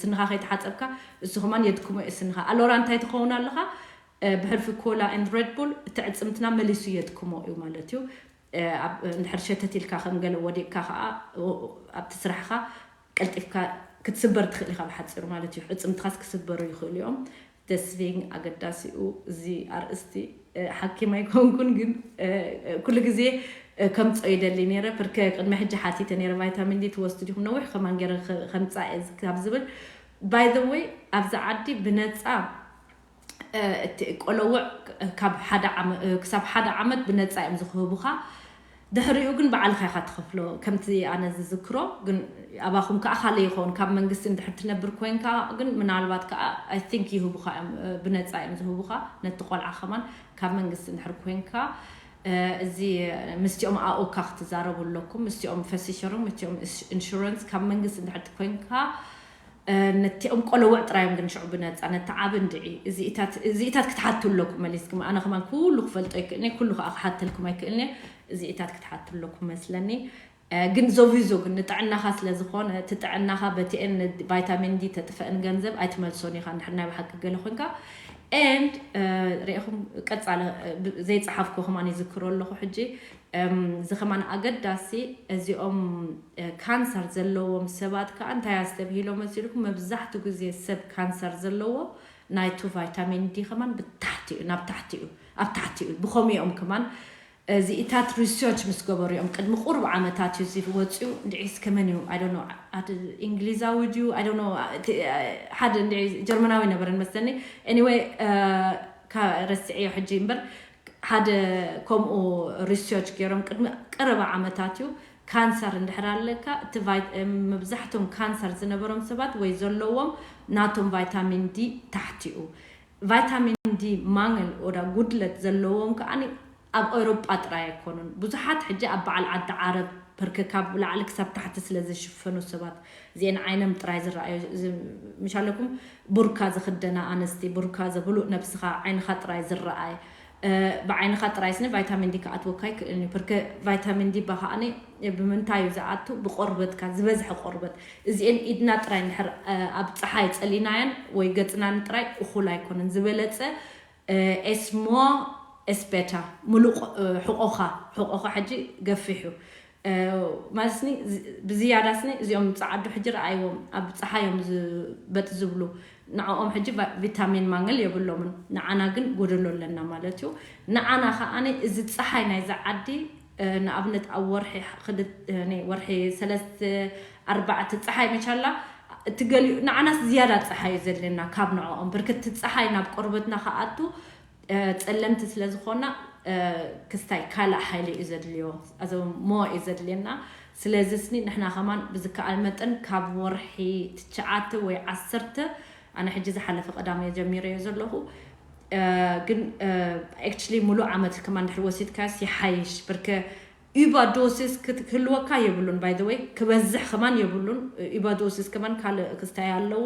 ስንኻ ከይተሓፀብካ እሱ ከማን የድክሞ እዩ ስንኻ ኣሎራ እንታይ ትኸውን ኣለኻ ብሕልፊ ኮላ and ሬድ ቡል እቲ ዕፅምትና መሊሱ የድክሞ እዩ ማለት እዩ። እንድሕር ሸተት ኢልካ ከም ገለ ወዲቅካ ከዓ ኣብቲ ስራሕካ ቀልጢፍካ ክትስበር ትኽእል ኢኻ ብሓፂሩ ማለት እዩ። ዕፅምትኻስ ክስበሩ ይኽእሉ እዮም። ደስቪንግ ኣገዳሲኡ እዚ ኣርእስቲ ሓኪም ኣይኮንኩን ግን ኩሉ ግዜ ከምፀ ይደሊ ነረ ርከ ቅድሚ ሕጂ ሓቲተ ነረ ቫይታሚን ዲ ትወስዱ ዲኹም ነዊሕ ከማን ገረ ከምፃ ካብ ዝብል by the way ኣብዚ ዓዲ ብነፃ እቲ ቆለውዕ ካብ ሓደ ክሳብ ሓደ ዓመት ብነፃ እዮም ዝክህቡኻ። ድሕሪኡ ግን ባዕልኻ ኢኻ ትኸፍሎ። ከምቲ ኣነ ዝዝክሮ ግን ኣባኹም ከዓ ካልእ ይኸውን። ካብ መንግስቲ እንድሕር ትነብር ኮይንካ ግን ምናልባት ከዓ I think ይህቡኻ እዮም፣ ብነፃ እዮም ዝህቡኻ ነቲ ቆልዓ ከማን ካብ መንግስቲ እንድሕር ኮይንካ። እዚ ምስቲኦም ኣኦካ ክትዛረቡ ኣለኩም። ምስቲኦም ፈሲሸሮም ምስቲኦም ኢንሹረንስ ካብ መንግስቲ እንድሕር ኮይንካ ነቲኦም ቆለውዕ ጥራዮም ግን ሽዑ ብነፃ ነቲ ዓቢ እንድዒ እዚኢታት ክትሓቱ ኣለኩም መሊስኩም ኣነ ከማን ኩሉ ክፈልጦ ይክእልኒ ኩሉ ከዓ ክሓተልኩም ኣይክእልኒ። እዚኢታት ክትሓቱ ኣለኩም መስለኒ። ግን ዞቪዞ ግን ንጥዕናኻ ስለ ዝኾነ እቲ ጥዕናኻ በቲአን ቫይታሚን ዲ ተጥፈአን ገንዘብ ኣይትመልሶን ኢኻ እንድሕር ናይ ብሓቂ ገለ ኮንካ and ሪኢኹም ቀፃለ ዘይፀሓፍኮ ከማን ይዝክሮ ኣለኹ ሕጂ እዚ ከማን ኣገዳሲ እዚኦም ካንሰር ዘለዎም ሰባት ከዓ እንታይ ኣስተብሂሎ መሲልኩም መብዛሕትኡ ግዜ ሰብ ካንሰር ዘለዎ ናይቱ ቫይታሚን ዲ ከማን ብታሕቲ እዩ ናብ ታሕቲ እዩ ኣብ ታሕቲ እዩ ብኸምኡ እዮም ከማን እዚኢታት ሪሰርች ምስ ገበሩ እዮም ቅድሚ ቁሩብ ዓመታት እዩ እዚ ወፅዩ እንድዒስ ከመን እዩ I don't know እንግሊዛዊ ድዩ I don't know ሓደ እንድዒ ጀርመናዊ ነበረን መስለኒ anyway ረስዕዮ ሕጂ እምበር ሓደ ከምኡ ሪሰርች ገይሮም ቅድሚ ቀረባ ዓመታት እዩ ካንሰር እንድሕር ኣለካ እቲ መብዛሕቶም ካንሰር ዝነበሮም ሰባት ወይ ዘለዎም ናቶም ቫይታሚን ዲ ታሕቲ እዩ ቫይታሚን ዲ ማንግል ወዳ ጉድለት ዘለዎም ከዓ ኣብ ኤውሮጳ ጥራይ ኣይኮኑን ብዙሓት ሕጂ ኣብ በዓል ዓዲ ዓረብ ፐርከ ካብ ላዕሊ ክሳብ ታሕቲ ስለ ዝሽፈኑ ሰባት እዚአን ዓይነም ጥራይ ዝረኣዩ ምሻለኩም ቡርካ ዝኽደና ኣንስቲ ቡርካ ዘብሉእ ነብስኻ ዓይንኻ ጥራይ ዝረኣይ ብዓይንኻ ጥራይ ስኒ ቫይታሚን ዲ ክኣትወካ ይክእል እዩ። ብርከ ቫይታሚን ዲ በኸዓኒ ብምንታይ እዩ ዝኣቱ? ብቆርበትካ፣ ዝበዝሐ ቆርበት። እዚኤን ኢድና ጥራይ እንድሕር ኣብ ፀሓይ ፀሊናየን ወይ ገፅናን ጥራይ እኹል ኣይኮነን። ዝበለፀ ኤስሞ ኤስቤታ ሙሉእ ሕቆኻ ሕቆኻ ሕጂ ገፊሑ ማለት ኒ ብዝያዳ ስኒ እዚኦም ፀዓዱ ሕጂ ረኣይዎም ኣብ ፀሓዮም ዝበጥ ዝብሉ ንዕኦም ሕጂ ቪታሚን ማንግል የብሎምን። ንዓና ግን ጎደሎ ኣለና ማለት እዩ። ንዓና ከዓኒ እዚ ፀሓይ ናይዚ ዓዲ ንኣብነት ኣብ ወርሒ ወርሒ ሰለስተ ኣርባዕተ ፀሓይ መቻላ እቲ ገሊኡ ንዓናስ ዝያዳ ፀሓይ እዩ ዘድልየና ካብ ንዕኦም ብርክቲ ፀሓይ ናብ ቆርበትና ከኣቱ ፀለምቲ ስለ ዝኾና ክስታይ ካልእ ሓይሊ እዩ ዘድልዮ። ሞ እዩ ዘድልየና። ስለዚ ስኒ ንሕና ከማን ብዝከኣል መጠን ካብ ወርሒ ትሽዓተ ወይ ዓሰርተ ኣነ ሕጂ ዝሓለፈ ቀዳም እየ ጀሚረዮ ዘለኹ። ግን actually ሙሉእ ዓመት ከማን ድሕሪ ወሲድካስ ይሓይሽ። ብርከ ኢባዶሲስ ክህልወካ የብሉን። By the way ክበዝሕ ከማን የብሉን። ኢባዶሲስ ከማን ካልእ ክስታይ ኣለዎ።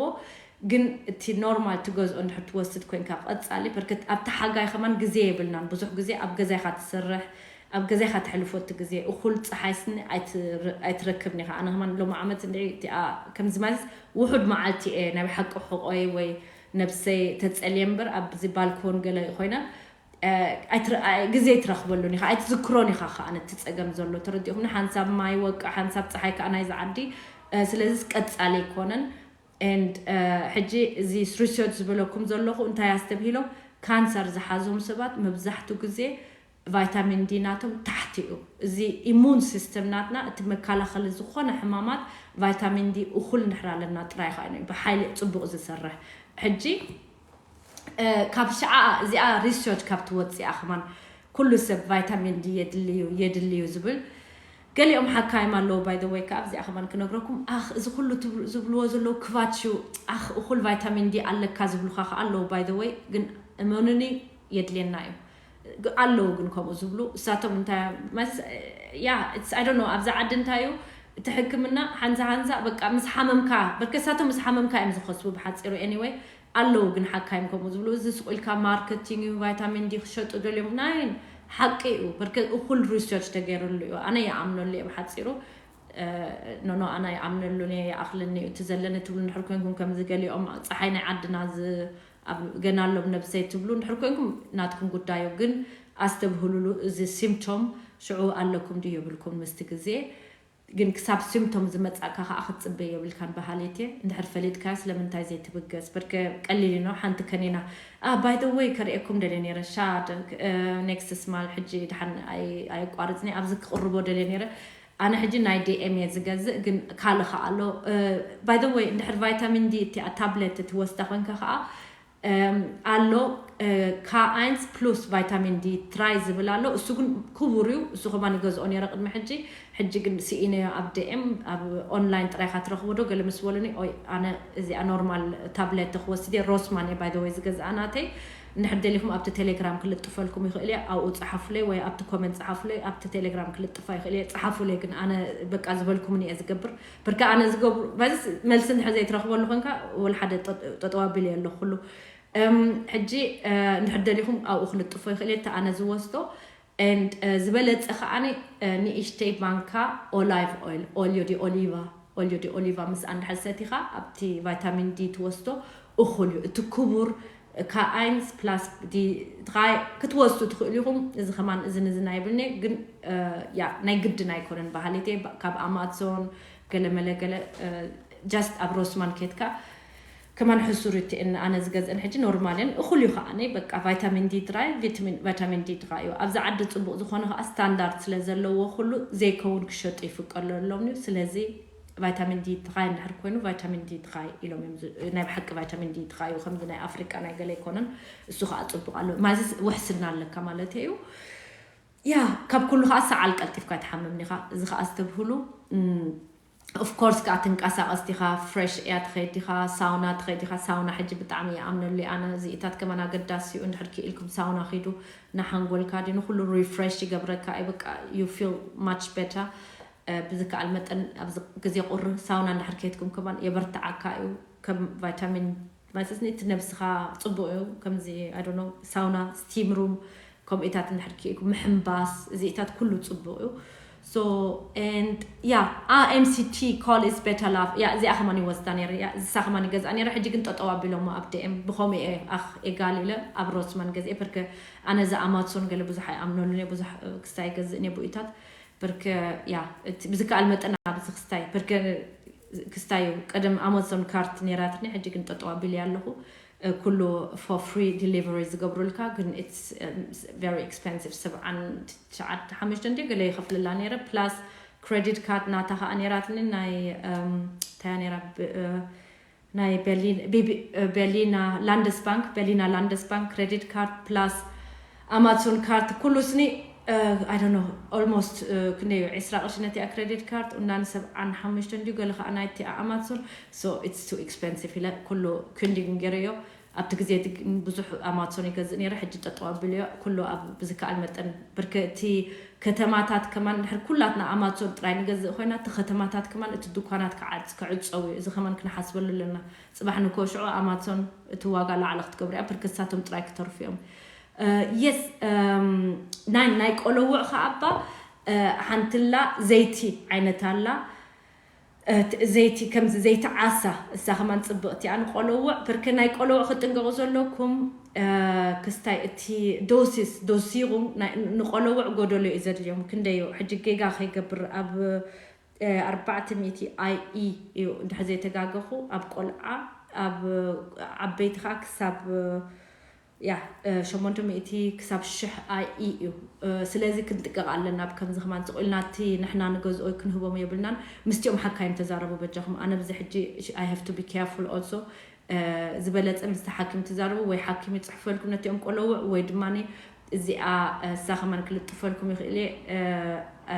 ግን እቲ ኖርማል ትገዝኦ እንድሕር ትወስድ ኮይንካ ቀጻሊ ብርክት ኣብቲ ሓጋይ ከማን ግዜ የብልናን። ብዙሕ ግዜ ኣብ ገዛይካ ትሰርሕ ኣብ ገዛይካ ተሕልፎ እቲ ግዜ እኹል ፀሓይ ስኒ ኣይትረክብን ኢኻ። ኣነ ከማን ሎም ዓመት እንድዒ እቲኣ ከምዚ ማለት ውሑድ መዓልቲ እየ ናይ ብሓቂ ሕቆይ ወይ ነብሰይ ተፀልየ እምበር ኣብዚ ባልኮን ገለ ኮይነ ግዜ ኣይትረኽበሉን ኢኻ ኣይትዝክሮን ኢኻ። ከዓ ነቲ ፀገም ዘሎ ተረዲኹምኒ ሓንሳብ ማይ ወቃ ሓንሳብ ፀሓይ ከዓ ናይዚ ዓዲ ስለዚ ቀፃሊ ኣይኮነን። And ሕጂ እዚ research ዝበለኩም ዘለኹ እንታይ ኣስተብሂሎም ካንሰር ዝሓዞም ሰባት መብዛሕቱ ግዜ ቫይታሚን ዲ ናቶም ታሕቲ እዩ። እዚ immune system ናትና እቲ መከላኸሊ ዝኾነ ሕማማት ቫይታሚን ዲ እኹል እንድሕር ኣለና ጥራይ ኸዓ እዩ ብሓይሊ ፅቡቕ ዝሰርሕ። ሕጂ ካብ ሽዓ እዚኣ research ካብ ትወፅእ እያ ከማን ኩሉ ሰብ ቫይታሚን ዲ የድልዩ የድልዩ ዝብል ገሊኦም ሓካይም ኣለዉ። By the way ከዓ ኣብዚኣ ከማን ክነግረኩም ኣኽ እዚ ኩሉ ዝብልዎ ዘለዉ ክባችው ኣኽ እኹል ቫይታሚን ዲ ኣለካ ዝብሉካ ከዓ ኣለዉ። By the way ግን እመኑኒ የድልየና እዩ። ኣለዉ ግን ከምኡ ዝብሉ እሳቶም እንታይ ያ I don't know ኣብዚ ዓዲ እንታይ እዩ እቲ ሕክምና ሓንሳ ሓንሳ በቃ ምስ ሓመምካ በርከሳቶም ምስ ሓመምካ እዮም ዝኸስቡ ብሓፂሩ anyway ኣለዉ ግን ሓካይም ከምኡ ዝብሉ እዚ ስቑ ኢልካ ማርኬቲንግ እዩ ቫይታሚን ዲ ክሸጡ ደልዮም ናይን ሓቂ እዩ በርከ እኹል research ተገይርሉ እዩ ኣነ ይኣምነሉ እየ ብሓፂሩ ኖኖ ኣነ ይኣምነሉ እየ ይኣኽልኒ እዩ እቲ ዘለኒ ትብሉ እንድሕር ኮንኩም ከምዚ ገሊኦም ፀሓይ ናይ ዓድና ኣብ ገና ኣሎም ነብሰይ ትብሉ እንድሕር ኮንኩም ናትኩም ጉዳዩ ግን ኣስተብህሉሉ እዚ symptom ሽዑ ኣለኩም ድዩ የብልኩም ምስቲ ግዜ ግን ክሳብ symptom ዝመጻእካ ከዓ ክትጽበ የብልካን በሃሊት እየ እንድሕር ፈሊጥካዮ ስለምንታይ ዘይትብገስ ብርከ ቀሊል ኢኖ ሓንቲ ከኒና by the way ከርእየኩም ደልየ ነይረ ሻድ next small ሕጂ ድሓን ኣየቋርጽኒ ኣብዚ ክቕርቦ ደልየ ነይረ ኣነ ሕጂ ናይ ዲኤም እየ ዝገዝእ ግን ካልእ ከዓ ኣሎ by the way እንድሕር vitamin D እቲኣ ታብለት ትወስዳ ኮንካ ከዓ ኣሎ K eins plus vitamin D drei ዝብል ኣሎ እሱ ግን ክቡር እዩ እሱ ከማን ይገዝኦ ነይረ ቅድሚ ሕጂ ሕጂ ግን ስኢነዮ ኣብ DM ኣብ online ጥራይ ኢካ ትረክቦ ዶ ገለ ምስ በሉኒ ኦይ ኣነ እዚኣ normal tablet ክወስድ እየ Rossmann እየ by the way ዝገዝኣ ናተይ እንድሕር ደሊኩም ኣብቲ ቴሌግራም ክልጥፈልኩም ይክእል እየ ኣብኡ ፀሓፉለይ ወይ ኣብቲ comment ፀሓፉለይ ኣብቲ ቴሌግራም ክልጥፋ ይክእል እየ ፀሓፉለይ ግን ኣነ በቃ ዝበልኩምኒ እየ ዝገብር ብርካ ኣነ ዝገብሩ በዚ መልሲ እንድሕር ዘይትረክበሉ ኮንካ ወላ ሓደ ጠጠው ኣቢለ ኣለኩ ኩሉ ሕጂ እንድሕር ደሊኹም ኣብኡ ክልጥፎ ይኽእል እየ ኣነ ዝወስዶ and ዝበለፀ ከዓኒ ንእሽተይ ባንካ olive oil olio di oliva olio di oliva ምስ እንድሕር ሰቲኻ ኣብቲ vitamin D ትወስዶ እኹል እዩ እቲ ክቡር K eins plus D drei ክትወስዱ ትኽእሉ ኢኹም እዚ ከማን እዝን እዝን ኣይብልኒ ግን ያ ናይ ግድን ኣይኮነን በሃሊት ካብ ኣማዞን ገለመለ ገለ just ኣብ Rossmann ኬድካ ከማን ሕሱር እትእን ኣነ ዝገዝእን ሕጂ normal እየን እኹል እዩ ከዓ በቃ vitamin D drei vitamin D drei እዩ ኣብዚ ዓዲ ፅቡቅ ዝኾነ ከዓ standard ስለ ዘለዎ ኩሉ ዘይከውን ክሸጡ ይፍቀደሎም እዩ ስለዚ vitamin D drei እንድሕር ኮይኑ vitamin D drei ኢሎም እዮም ናይ ብሓቂ vitamin D drei እዩ ከምዚ ናይ ኣፍሪቃ ናይ ገለ ኣይኮነን እሱ ከዓ ፅቡቅ ኣሎ ማለት ውሕስና ኣለካ ማለት እዩ ያ ካብ ኩሉ ከዓ ሰዓል ቀልጢፍካ ትሓምም ዲኻ እዚ ከዓ ዝተብህሉ of course ከዓ ትንቀሳቀስ ዲኻ fresh air ትኸይድ ዲኻ ሳውና ትኸይድ ዲኻ ሳውና ሕጂ ብጣዕሚ ይኣምነሉ ኣነ እዚኢታት ከማን ኣገዳሲ እዩ እንድሕር ክኢልኩም ሳውና ኺዱ ንሓንጎልካ ዲ ንኩሉ refresh ይገብረካ እዩ በቃ you feel much better ብዝከኣል መጠን ኣብዚ ግዜ ቁሪ ሳውና እንድሕር ከይድኩም ከማን የበርትዓካ እዩ ከም vitamin ማለት እቲ ነብስኻ ፅቡቅ እዩ ከምዚ I don't know ሳውና steam room ከምኡታት እንድሕር ክኢልኩም ምሕንባስ፣ እዚታት ኩሉ ጽቡቕ እዩ። So and yeah, ah, M C T, call is better love. Yeah, እዚኣ ከማን ይወስዳ ነይረ። Yeah, እዚሳ ከማን ይገዝኣ ነይረ። ሕጂ ግን ጠጠው ኣቢሎሞ ኣብ D M። ብኸምኡ እየ ኣኽ ኤጋል ኢለ ኣብ ሮስማን ገዝኤ። ብርክ ኣነ እዛ ኣማዞን ገለ ብዙሕ ኣይኣምነሉን እየ። ብዙሕ ክስታይ ገዝእ እየ ብኡታት። ብርክ yeah፣ ብዝከኣል መጠን ኣብዚ ክስታይ ብርክ ክስታይ እዩ። ቀደም ኣማዞን ካርት ነይራትኒ፣ ሕጂ ግን ጠጠው ኣቢለ ኣለኹ። ኩሉ for free delivery ዝገብሩልካ፣ ግን it's very expensive። ሰብዓን ትሽዓተ ሓሙሽተ እንዲ ገለ ይኸፍልላ ነይረ። Plus credit card ናታ ከዓ ነይራትኒ፣ ናይ እንታይ ነይራ፣ ናይ በርሊና፣ Landesbank፣ Berliner Landesbank credit card plus Amazon card ኩሉ ስኒ I don't know, almost ክንደይ እዩ፣ ዕስራ ቅርሺ ነቲኣ credit card። እና ንሰብዓን ሓሙሽተ እንዲዩ ገለ ከዓ ናይቲኣ ኣማዞን። So it's too expensive ኢለ ኩሉ ክንዲ ግን ገይረዮ። ኣብቲ ግዜ እቲ ግን ብዙሕ ኣማዞን ይገዝእ ነይረ፣ ሕጂ ጠጠው ኣቢለዮ። ኩሉ ኣብ ብዝከኣል መጠን ብርክ እቲ ከተማታት ከማን ድሕር ኩላትና ኣማዞን ጥራይ ንገዝእ ኮይና፣ እቲ ከተማታት ከማን እቲ ድኳናት ክዓጽ ክዕጸው እዩ። እዚ ከማን ክንሓስበሉ ኣለና። ጽባሕ ንኮ ሽዑ ኣማዞን እቲ ዋጋ ላዕሊ ክትገብር እያ፣ ብርክ እሳቶም ጥራይ ክተርፉ እዮም። የስ ናይ ናይ ቆለውዕ ከኣባ ሓንትላ ዘይቲ ዓይነት ኣላ። ዘይቲ ከምዚ ዘይቲ ዓሳ እሳ ከማን ጽብቕቲ እያ ንቆለውዕ። ብርክ ናይ ቆለውዕ ክጥንቀቑ ዘለኩም ክስታይ እቲ ዶሲስ ዶሲሩ ንቆለውዕ ጎደሎ እዩ ዘድልዮም። ክንደዩ ሕጂ ጌጋ ከይገብር ኣብ ኣርባዕተ ሚእቲ I E እዩ እንድሕር ዘይተጋገኹ፣ ኣብ ቆልዓ ኣብ ዓበይቲ ከዓ ክሳብ ያ ሸሞንተ ሚእቲ ክሳብ ሽሕ I E እዩ። ስለዚ ክንጥቀቕ ኣለና። ኣብ ከምዚ ከማን ስቕ ኢልና እቲ ንሕና ንገዝኦ ክንህቦም የብልናን። ምስቲኦም ሓካይም ተዛረቡ በጃኹም። ኣነ ብዚ ሕጂ I have to be careful also። ዝበለጸ ምስቲ ሓኪም ትዛረቡ፣ ወይ ሓኪም ይጽሕፈልኩም ነቲኦም ቆለውዕ፣ ወይ ድማ እዚኣ እሳ ከማን ክልጥፈልኩም ይኽእል እየ።